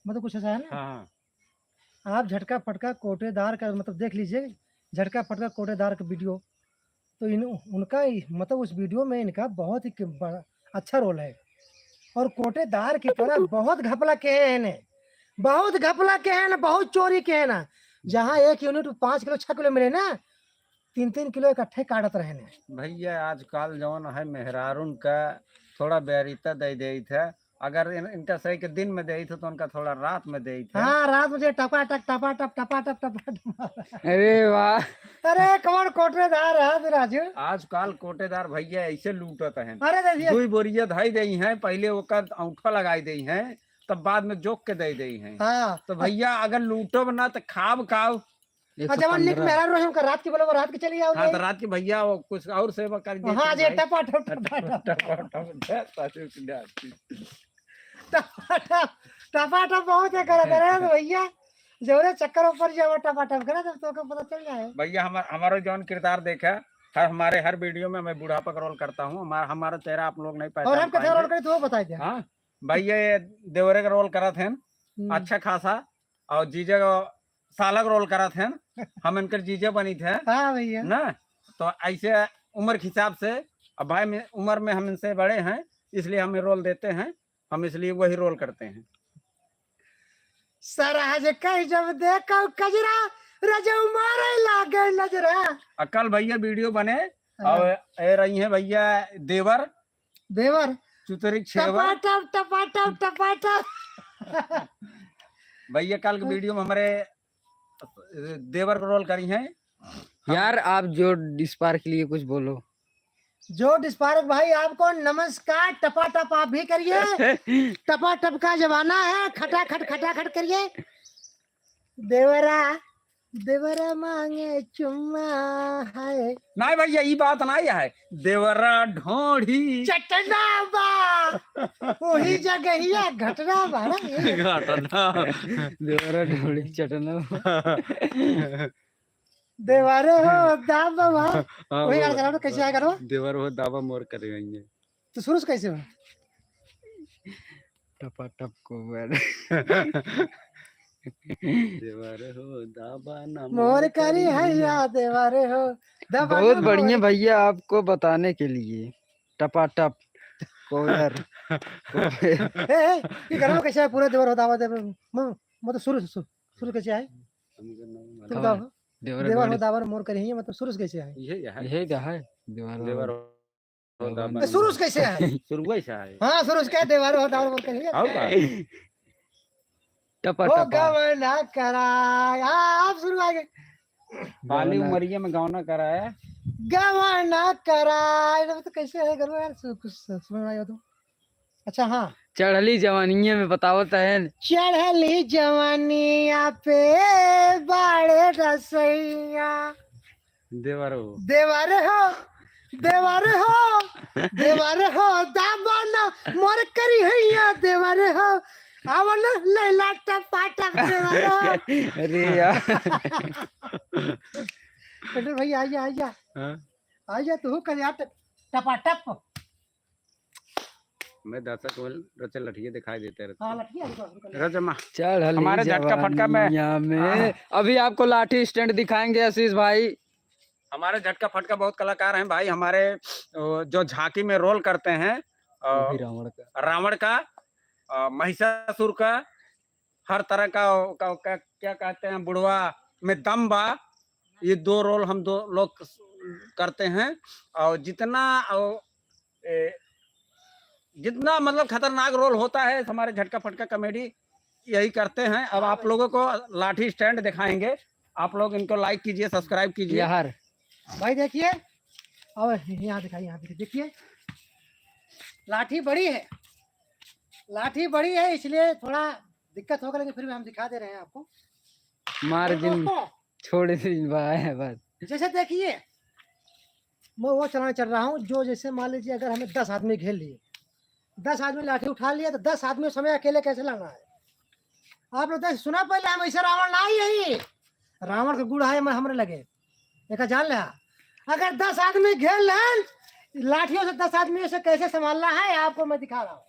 मतलब कुछ ऐसा है ना? हाँ, हाँ। आप झटका फटका कोटेदार का मतलब देख लीजिए, झटका फटका कोटेदार का video। तो इन, उनका ही, मतलब उस video में इनका बहुत ही क-, बड़ा, अच्छा role है। और कोटेदार की तरह बहुत घपला किए हैं इन्हें, बहुत घपला किए हैं ना, बहुत चोरी किए हैं ना। जहाँ एक unit में पाँच किलो, छह किलो मिले ना, तीन तीन किलो इकट्ठे काटत रहे ने। भैया, आजकल जौन है मेहरारून का थोड़ा बेरिता दे देत है, अगर इन, इनका सही के दिन में देइत हो तो उनका थोड़ा रात में देइत है। हाँ, रात में जे टपा टप, टपा टप, टपा टप, टपा टप। अरे वाह। अरे कौन कोटेदार है तू राजू? आजकल कोटेदार भैया ऐसे लूटत हैं। अरे दे दिया। दुई बोरिया धई देई हैं, पहले ओकर औंठा लगाई देई हैं, तब बाद में जोक के दे देई हैं। हाँ। तो भैया अगर लूटब ना तो खाब काव? और जवन निक एक सौ पन्द्रह। मेहरारू रहे, उनका रात के बोले, वो रात के चली आओ हाँ, जाए। तो रात के भैया वो कुछ और सेवा कर देते हाँ, हैं जे भाई। टपा टप, टपा टप। टपा टप, टपा टप। टपा टप, टपा टप बहुत है करत रहे तो भैया, जौरे चक्कर ऊपर जाओ टपा टप करे, तब तोके पता चल जाए। भैया, हमार-, हमारो जौन किरदार देखा, हर, हमारे हर video में मैं बुढ़ापा का role करता हूँ। हमारा, हमारा चेहरा आप लोग नहीं और पहचान हम कैसे पाएंगे। Role करे, तो वो बताई दे। हाँ, भैया, ये देवरे का role करत हैं, हम्म। अच्छा खासा, और जीजा का साला का role करत हैं, हम इनकर जीजा बनित हैं। हाँ भैया। ना, तो ऐसे उम्र के हिसाब से, अब भाई में, उम्र में हम इनसे बड़े हैं, इसलिए हमें role देते हैं, हम इसलिए वही role करते हैं। सरहज कह जब देखो कजरा, रजऊ मारे लागे नजरा। आ कल भैया video बने, हाँ। और ए रही हैं भैया देवर, देवर। चुतरी छेवर। टपाटप, टपाटप, टपाटप। भैया, कल के video में हमारे देवर का role करी हैं। यार, आप जो डिस्पार के लिए कुछ बोलो। जो डिस्पारक भाई, आपको नमस्कार, टपाटप आप भी करिए। टपाटप का जमाना है, खटाखट, खटाखट करिए। देवरा, देवरा मांगे चुम्मा है। नहीं भैया, ई बात नहीं है। देवरा ढोढ़ी चटना बा, वही जगहिया घटना बा ना ये। घटना। देवरा ढोढ़ी चटना बा। देवरे हो दाबा बा। हाँ, वही वो गाना चलाओ तो कैसे आएगा रो? देवर हो दाबा मोर करे होइए। तो शुरू से कैसे हो? टपाटप कोबर। देवर हो दाबा ना मोर करी हैया, देवर हो दाबा बहुत ना बढ़िया मोर। भैया, आपको बताने के लिए टपाटप कोबर। ए, ए, ये गाना कैसे है? पूरा देवर हो दाबा, देवर, म-, मतलब शुरू से, शुरू, शुरू कैसे है? तुम बताओ। देवर देवर हो दाबर मोर करी है, मतलब शुरू से कैसे है? यही है। यही का है, देवर हो। देवर हो दाबर। तो शुरू से कैसे है? शुरू से है। हाँ, शुरू से क्या देवर हो दाबर मोर करी है? और का? टपा, ओ टपा। गवना कराया, आप शुरू आ गए। बाली गवना। उमरिया में गवना कराया। गवना कराया, तो कैसे है गवना यार? सु-, कुछ सुनाई हो तो। अच्छा, हाँ। चढ़ली जवानिया में बतावत है। चढ़ली जवानिया पे बाड़े रसैया। देवर हो। देवर हो, देवर हो, देवर हो, दाबा ना मोर करी हैया, देवर हो। आवा ना लैला टपाटप देवर हो। अरे यार। पटेल भैया, आइए, आइए। हाँ? आइए, तू कर यार, ट-, टपाटप। मैं दर्शक को रचल लठिए दिखाई देते रहते हाँ, हैं। लठिए, लठिए, लठिए। रजमा। चढ़ली हमारे झटका फटका में जवानिया में। हाँ। अभी आपको लाठी stand दिखाएंगे आशीष भाई। हमारे झटका फटका बहुत कलाकार हैं भाई, हमारे, अ, जो झांकी में role करते हैं, अ, वो भी रावण का। रावण का, अ, महिषासुर का, हर तरह का, का, का, क्या कहते हैं, बुढ़वा में दम बा। ये दो role हम दो लोग करते हैं, और जितना, और, ए, जितना मतलब खतरनाक role होता है, हमारे झटका फटका comedy यही करते हैं। अब आप लोगों को लाठी stand दिखाएंगे, आप लोग इनको like कीजिए, subscribe कीजिए। यार। भाई देखिए, और यहाँ दिखाइए, यहाँ देखिए, देखिए, लाठी बड़ी है, लाठी बड़ी है, इसलिए थोड़ा दिक्कत होगा, लेकिन फिर भी हम दिखा दे रहे हैं आपको। Margin तो दोस्तों, छोड़ दे भाई, बस। जैसे देखिए, मैं वो चलाना चल रहा हूँ, जो जैसे मान लीजिए, अगर हमें दस आदमी घेर लिए, दस आदमी लाठी उठा लिया, तो दस आदमी समय अकेले कैसे लड़ना है? आप लोग तो सुना पहले, हम ऐसे रावण ना ही यही, रावण का गुण है, मैं हमरे लगे, एक जान ले। अगर दस आदमी घेर लें, लाठियों से दस आदमियों से कैसे संभालना है, आपको मैं दिखा रहा हूँ।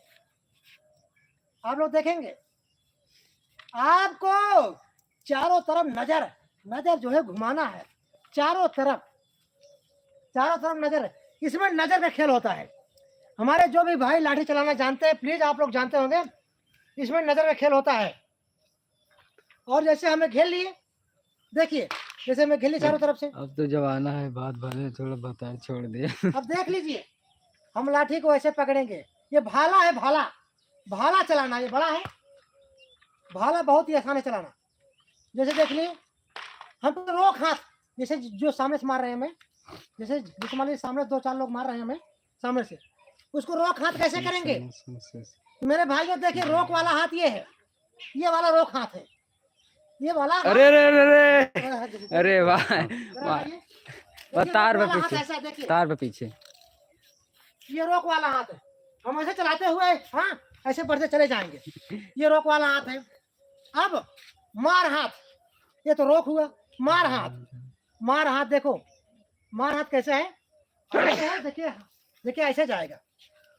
आप लोग देखेंगे, आपको चारों तरफ नजर, नजर जो है घुमाना है, चारों तरफ, चारों तरफ नजर। इसमें नजर का खेल होता है। हमारे जो भी भाई लाठी चलाना जानते हैं, please, आप लोग जानते होंगे, इसमें नजर का खेल होता है। और जैसे हमें घेर लिए, देखिए, जैसे हमें घेर लिए चारों तरफ से। अब तो जमाना है, बात भले थोड़ा बताए, छोड़ दे। अब देख लीजिए, हम लाठी को ऐसे पकड़ेंगे, ये भाला है, भाला, भाला चलाना, ये बड़ा है भाला, बहुत ही आसान है चलाना। जैसे देख लिए, हम तो रोक हाथ, जैसे जो सामने से मार रहे हैं हमें, जैसे जैसे मान लीजिए सामने दो चार लोग मार रहे हैं हमें सामने से, उसको रोक हाथ कैसे करेंगे? तो मेरे भाइयों, देखिए, रोक वाला हाथ ये है, ये वाला रोक हाथ है, ये वाला हाथ। अरे, अरे, अरे, अरे। हाँ, देखिए। अरे वाह, जरा वाह। आइए। और देखिए, तार रोक पे वाला हाथ पीछे, ऐसा देखिए, तार पे पीछे। ये रोक वाला हाथ है, हम ऐसे चलाते हुए, हाँ, ऐसे बढ़ते चले जाएंगे। ये रोक वाला हाथ है। अब मार हाथ, ये तो रोक हुआ, मार हाथ, मार हाथ देखो, मार हाथ कैसे है? ऐसे है, देखिए, देखिए, ऐसे जाएगा।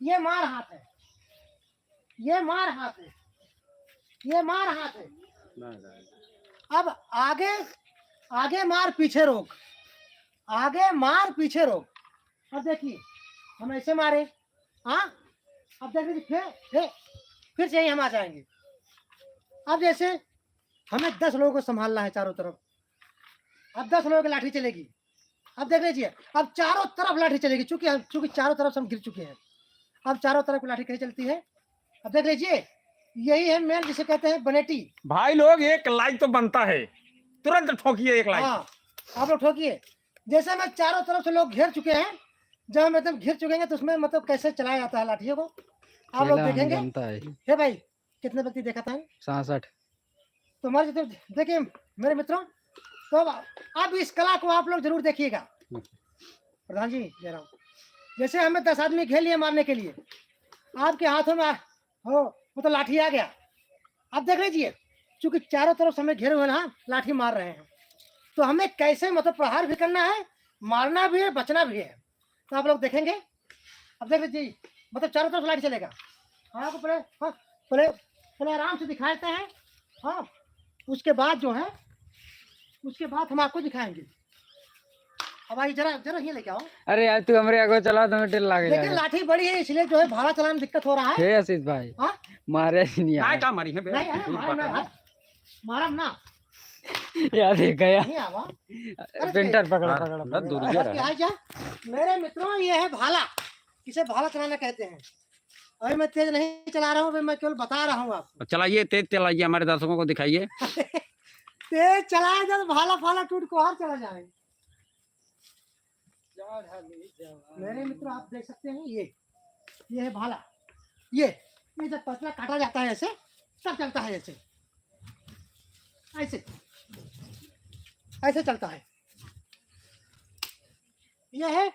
ये मार हाथ है, ये मार हाथ है, ये मार हाथ है। अब आगे, आगे मार, पीछे रोक, आगे मार, पीछे रोक। अब देखिए, हम ऐसे मारे, हाँ, अब देख लीजिए, फिर, फिर, फिर से यहीं हम आ जाएंगे। अब जैसे हमें दस लोगों को संभालना है चारों तरफ, अब दस लोगों की लाठी चलेगी। अब देख लीजिए, अब चारों तरफ लाठी चलेगी, चूंकि हम, चूंकि चारों तरफ से हम गिर चुके हैं। अब चारों तरफ की लाठी कैसे चलती है, अब देख लीजिए, यही है मेन, जिसे कहते हैं बनेटी। भाई लोग, एक लाइक तो बनता है, तुरंत ठोकिए एक लाइक। हाँ, आप लोग ठोकिए। जैसे मैं चारों तरफ से लोग घेर चुके हैं, जब हम एकदम घिर चुकेंगे तो उसमें मतलब कैसे चलाया जाता है लाठियों को, आप लोग खेला हम देखेंगे। जनता है। हे भाई, कितने व्यक्ति देखा था? सासठ। तो हमारे जितने, देखिए मेरे मित्रों, तो अब, अब इस कला को आप लोग जरूर देखिएगा। प्रधान जी, जय राम। जैसे हमें दस आदमी घेर लिए मारने के लिए, आपके हाथों में आ, हो, वो तो लाठी आ गया। अब देख लीजिए, चूंकि चारों तरफ से हमें घेरे हुए हैं, हाँ, लाठी मार रहे हैं, तो हमें कैसे मतलब प्रहार भी करना है, मारना भी है, बचना भी है। तो आप लोग देखेंगे, अब देख लीजिए, मतलब चारों तरफ लाठी चलेगा। हाँ, आपको पहले, हाँ, पहले, पहले आराम से दिखा देते हैं। हाँ, उसके बाद जो है, उसके बाद हम आपको दिखाएंगे। अब भाई जरा, जरा ये लेके आओ। अरे यार, तू हमरे आगे चला तो हमें टेल लागे लेकिन जाए। लाठी बड़ी है, इसलिए जो है भाला चलाने में दिक्कत हो रहा है। हे आशीष भाई, हाँ? मारे नहीं काय यार। का मारी है बे? नहीं, अरे दूर मारम पकड़। ना, मारम ना। यार, देख गया। नहीं आवा। अरे पेंटर पकड़, हाँ, पकड़, ना पकड़। दूर और जा क्या रहा है। है क्या? मेरे मित्रों, ये है भाला, इसे भाला चलाना कहते हैं। अभी मैं तेज नहीं चला रहा हूँ, अभी मैं केवल बता रहा हूँ आपको। चलाइए, तेज चलाइए, हमारे दर्शकों को दिखाइए। तेज चलाए तो भाला फाला टूट कोहर चला जाए। मेरे मित्र, आप देख सकते हैं, ये, ये है भाला। ये, ये जब पतला काटा जाता है ऐसे, तब चलता है ऐसे, ऐसे, ऐसे चलता है। ये है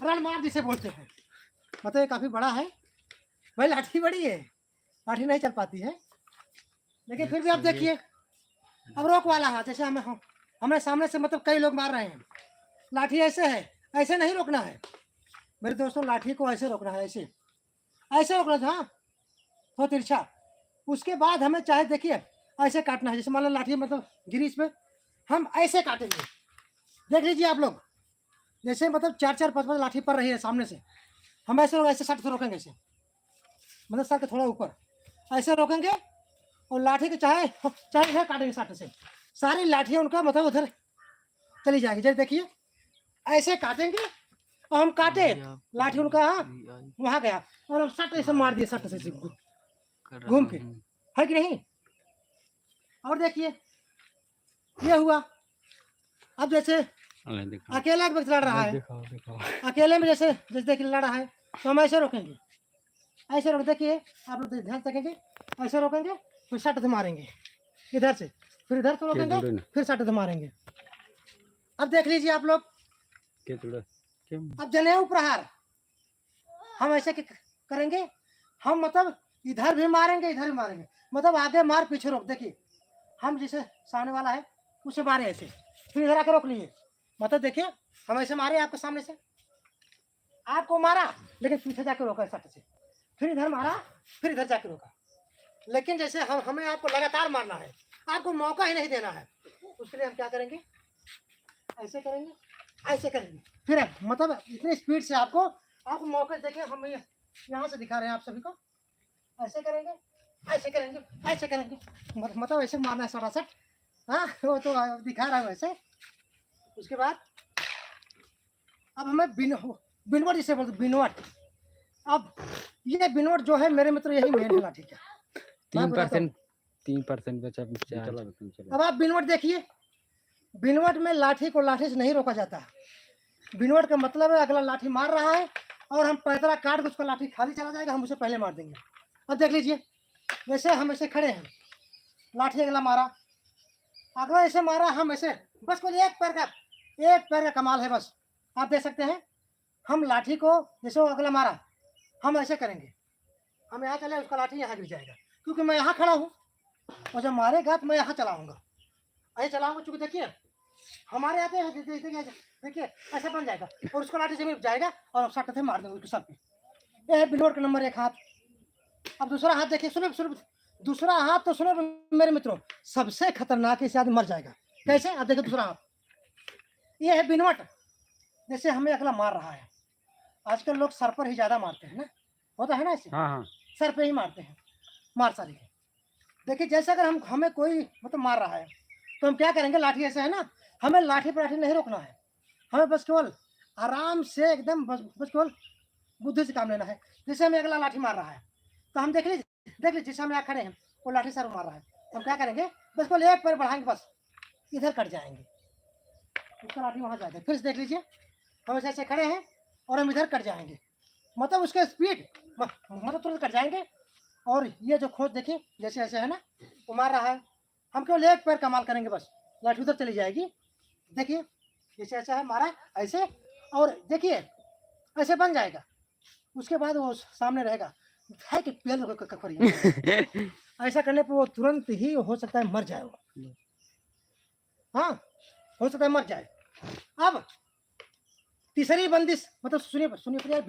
रणमार जिसे बोलते हैं, मतलब ये काफी बड़ा है भाई, लाठी बड़ी है, लाठी नहीं चल पाती है, लेकिन फिर भी आप देखिए, अब रोक वाला है, जैसे हमें, हम, हमें सामने से मतलब कई लोग मार रहे हैं, लाठी ऐसे है, ऐसे नहीं रोकना है मेरे दोस्तों, लाठी को ऐसे रोकना है, ऐसे, ऐसे रोकना था, हाँ, थोड़ा तिरछा। उसके बाद हमें चाहे देखिए ऐसे काटना है, जैसे मान लो लाठी मतलब गिरी इस पे, हम ऐसे काटेंगे। देख लीजिए आप लोग, जैसे मतलब चार चार पाँच पाँच लाठी पड़ रही है सामने से, हम ऐसे, ऐसे सट से रोकेंगे ऐसे, मतलब सर के थोड़ा ऊपर ऐसे रोकेंगे और लाठी के चाहे, चाहे इधर काटेंगे सट से, सारी लाठियाँ उनका मतलब उधर चली जाएगी। जैसे देखिए ऐसे काटेंगे और हम काटे, लाठी उनका, हाँ, वहाँ गया और हम सट ऐसे मार दिए, सट से घू-, घूम के, है कि नहीं? और देखिए ये हुआ। अब जैसे अरे देखो। अकेला एक व्यक्ति लड़ रहा है, दिखाओ, दिखाओ। अकेले में जैसे, जैसे देखिए लड़ा है, तो हम ऐसे रोकेंगे, ऐसे रोक, देखिए आप लोग ध्यान से देखेंगे, ऐसे रोकेंगे, फिर सट से मारेंगे इधर से, फिर इधर से रोकेंगे, जुड़े ना। फिर सट से मारेंगे। अब देख लीजिए आप लोग, के जुड़े? क्यों? अब जनेऊ प्रहार हम ऐसे के करेंगे, हम मतलब इधर भी मारेंगे, इधर भी मारेंगे, मतलब आगे मार पीछे रोक। देखिए हम जैसे सामने वाला है उसे मारे ऐसे, फिर इधर आके रोक लिए, मतलब देखिए हम ऐसे मारे आपके सामने से, आपको मारा लेकिन पीछे जाके रोका सट से, फिर इधर मारा, फिर इधर जाके रोका, लेकिन जैसे हम, हमें आपको लगातार मारना है, आपको मौका ही नहीं देना है, उसके लिए हम क्या करेंगे, ऐसे करेंगे, ऐसे करेंगे, फिर मतलब इतनी स्पीड से आपको, आपको मौका देके हम ये यहाँ से दिखा रहे हैं आप सभी को, ऐसे करेंगे, ऐसे करेंगे, ऐसे करेंगे, मत-, मतलब ऐसे मारना है सटासट। हाँ, वो तो दिखा रहा हूँ ऐसे। उसके बाद अब हमें बिन-, बिनवट जिसे बोलते, बिनवट। अब ये बिनवट जो है मेरे मित्र, यही मेन है लाठी का। मैं तीन बताता हूँ। परसेंट, तीन परसेंट बचा, बचा। चलो, तुम चलो। अब आप बिनवट देखिए, बिनवट में लाठी को लाठी से नहीं रोका जाता। बिनवट का मतलब है अगला लाठी मार रहा है और हम पैतरा काट के उसका लाठी खाली चला जाएगा, हम उसे पहले मार देंगे। अब देख लीजिए, जैसे हम ऐसे खड़े हैं, लाठी अगला मारा, अगला ऐसे मारा, हम ऐसे, बस कोई एक पैर का, एक पैर का कमाल है बस। आप देख सकते हैं, हम लाठी को जैसे वो अगला मारा, हम ऐसे करेंगे, हम यहाँ चले, उसका लाठी यहाँ गिर जाएगा, क्योंकि मैं यहाँ खड़ा हूँ और जब मारेगा तो मैं यहाँ चलाऊंगा, ऐसे चलाऊंगा। चूंकि देखिए, हमारे आते हैं, देखिए, देखिए, देखिए, ऐसा बन जाएगा और उसका लाठी जमीन जाएगा और हम सट से मार देंगे उसके सर पे। ये है बिनवट का नंबर एक हाथ। अब दूसरा हाथ देखिए, सुनो, सुनो, दूसरा हाथ तो सुनो मेरे मित्रों, सबसे खतरनाक है, इसे आदमी मर जाएगा। कैसे? अब देखिए दूसरा हाथ, ये है बिनवट, जैसे हमें अगला मार रहा है। आजकल लोग सर पर ही ज्यादा मारते हैं ना, होता है ना ऐसे? हाँ, हाँ। सर पे ही मारते हैं, मार सारे के। देखिए, जैसे अगर हम, हमें कोई मतलब मार रहा है, तो हम क्या करेंगे? लाठी ऐसे है ना, हमें लाठी पर लाठी नहीं रोकना है, हमें बस केवल आराम से एकदम बस, बस केवल बुद्धि से काम लेना है। जैसे हमें अगला लाठी मार रहा है, तो हम देख लीजिए, देख लीजिए, जैसे हम यहाँ खड़े हैं, वो लाठी सर मार रहा है, हम क्या करेंगे? बस केवल एक पैर बढ़ाएंगे, बस इधर कट जाएंगे, उसका लाठी वहाँ जाएगा। फिर से देख लीजिए, हम ऐसे ऐसे खड़े हैं और हम इधर कट जाएंगे, मतलब उसके स्पीड, मतलब तुरंत कट जाएंगे। और ये जो खोंच देखिए, जैसे ऐसे है ना, वो मार रहा है, हम केवल एक पैर कमाल करेंगे, बस लाठी उधर चली जाएगी। देखिए, जैसे ऐसा है, मारा ऐसे, और देखिए, ऐसे बन जाएगा। उसके बाद वो सामने रहेगा, है कि पेल को क-, क-, करिए। ऐसा करने पर वो तुरंत ही हो सकता है मर जाए वो। हाँ, हो सकता है मर जाए। अब तीसरी बंदिश, मतलब सुनिए, सुनिए, प्रिय,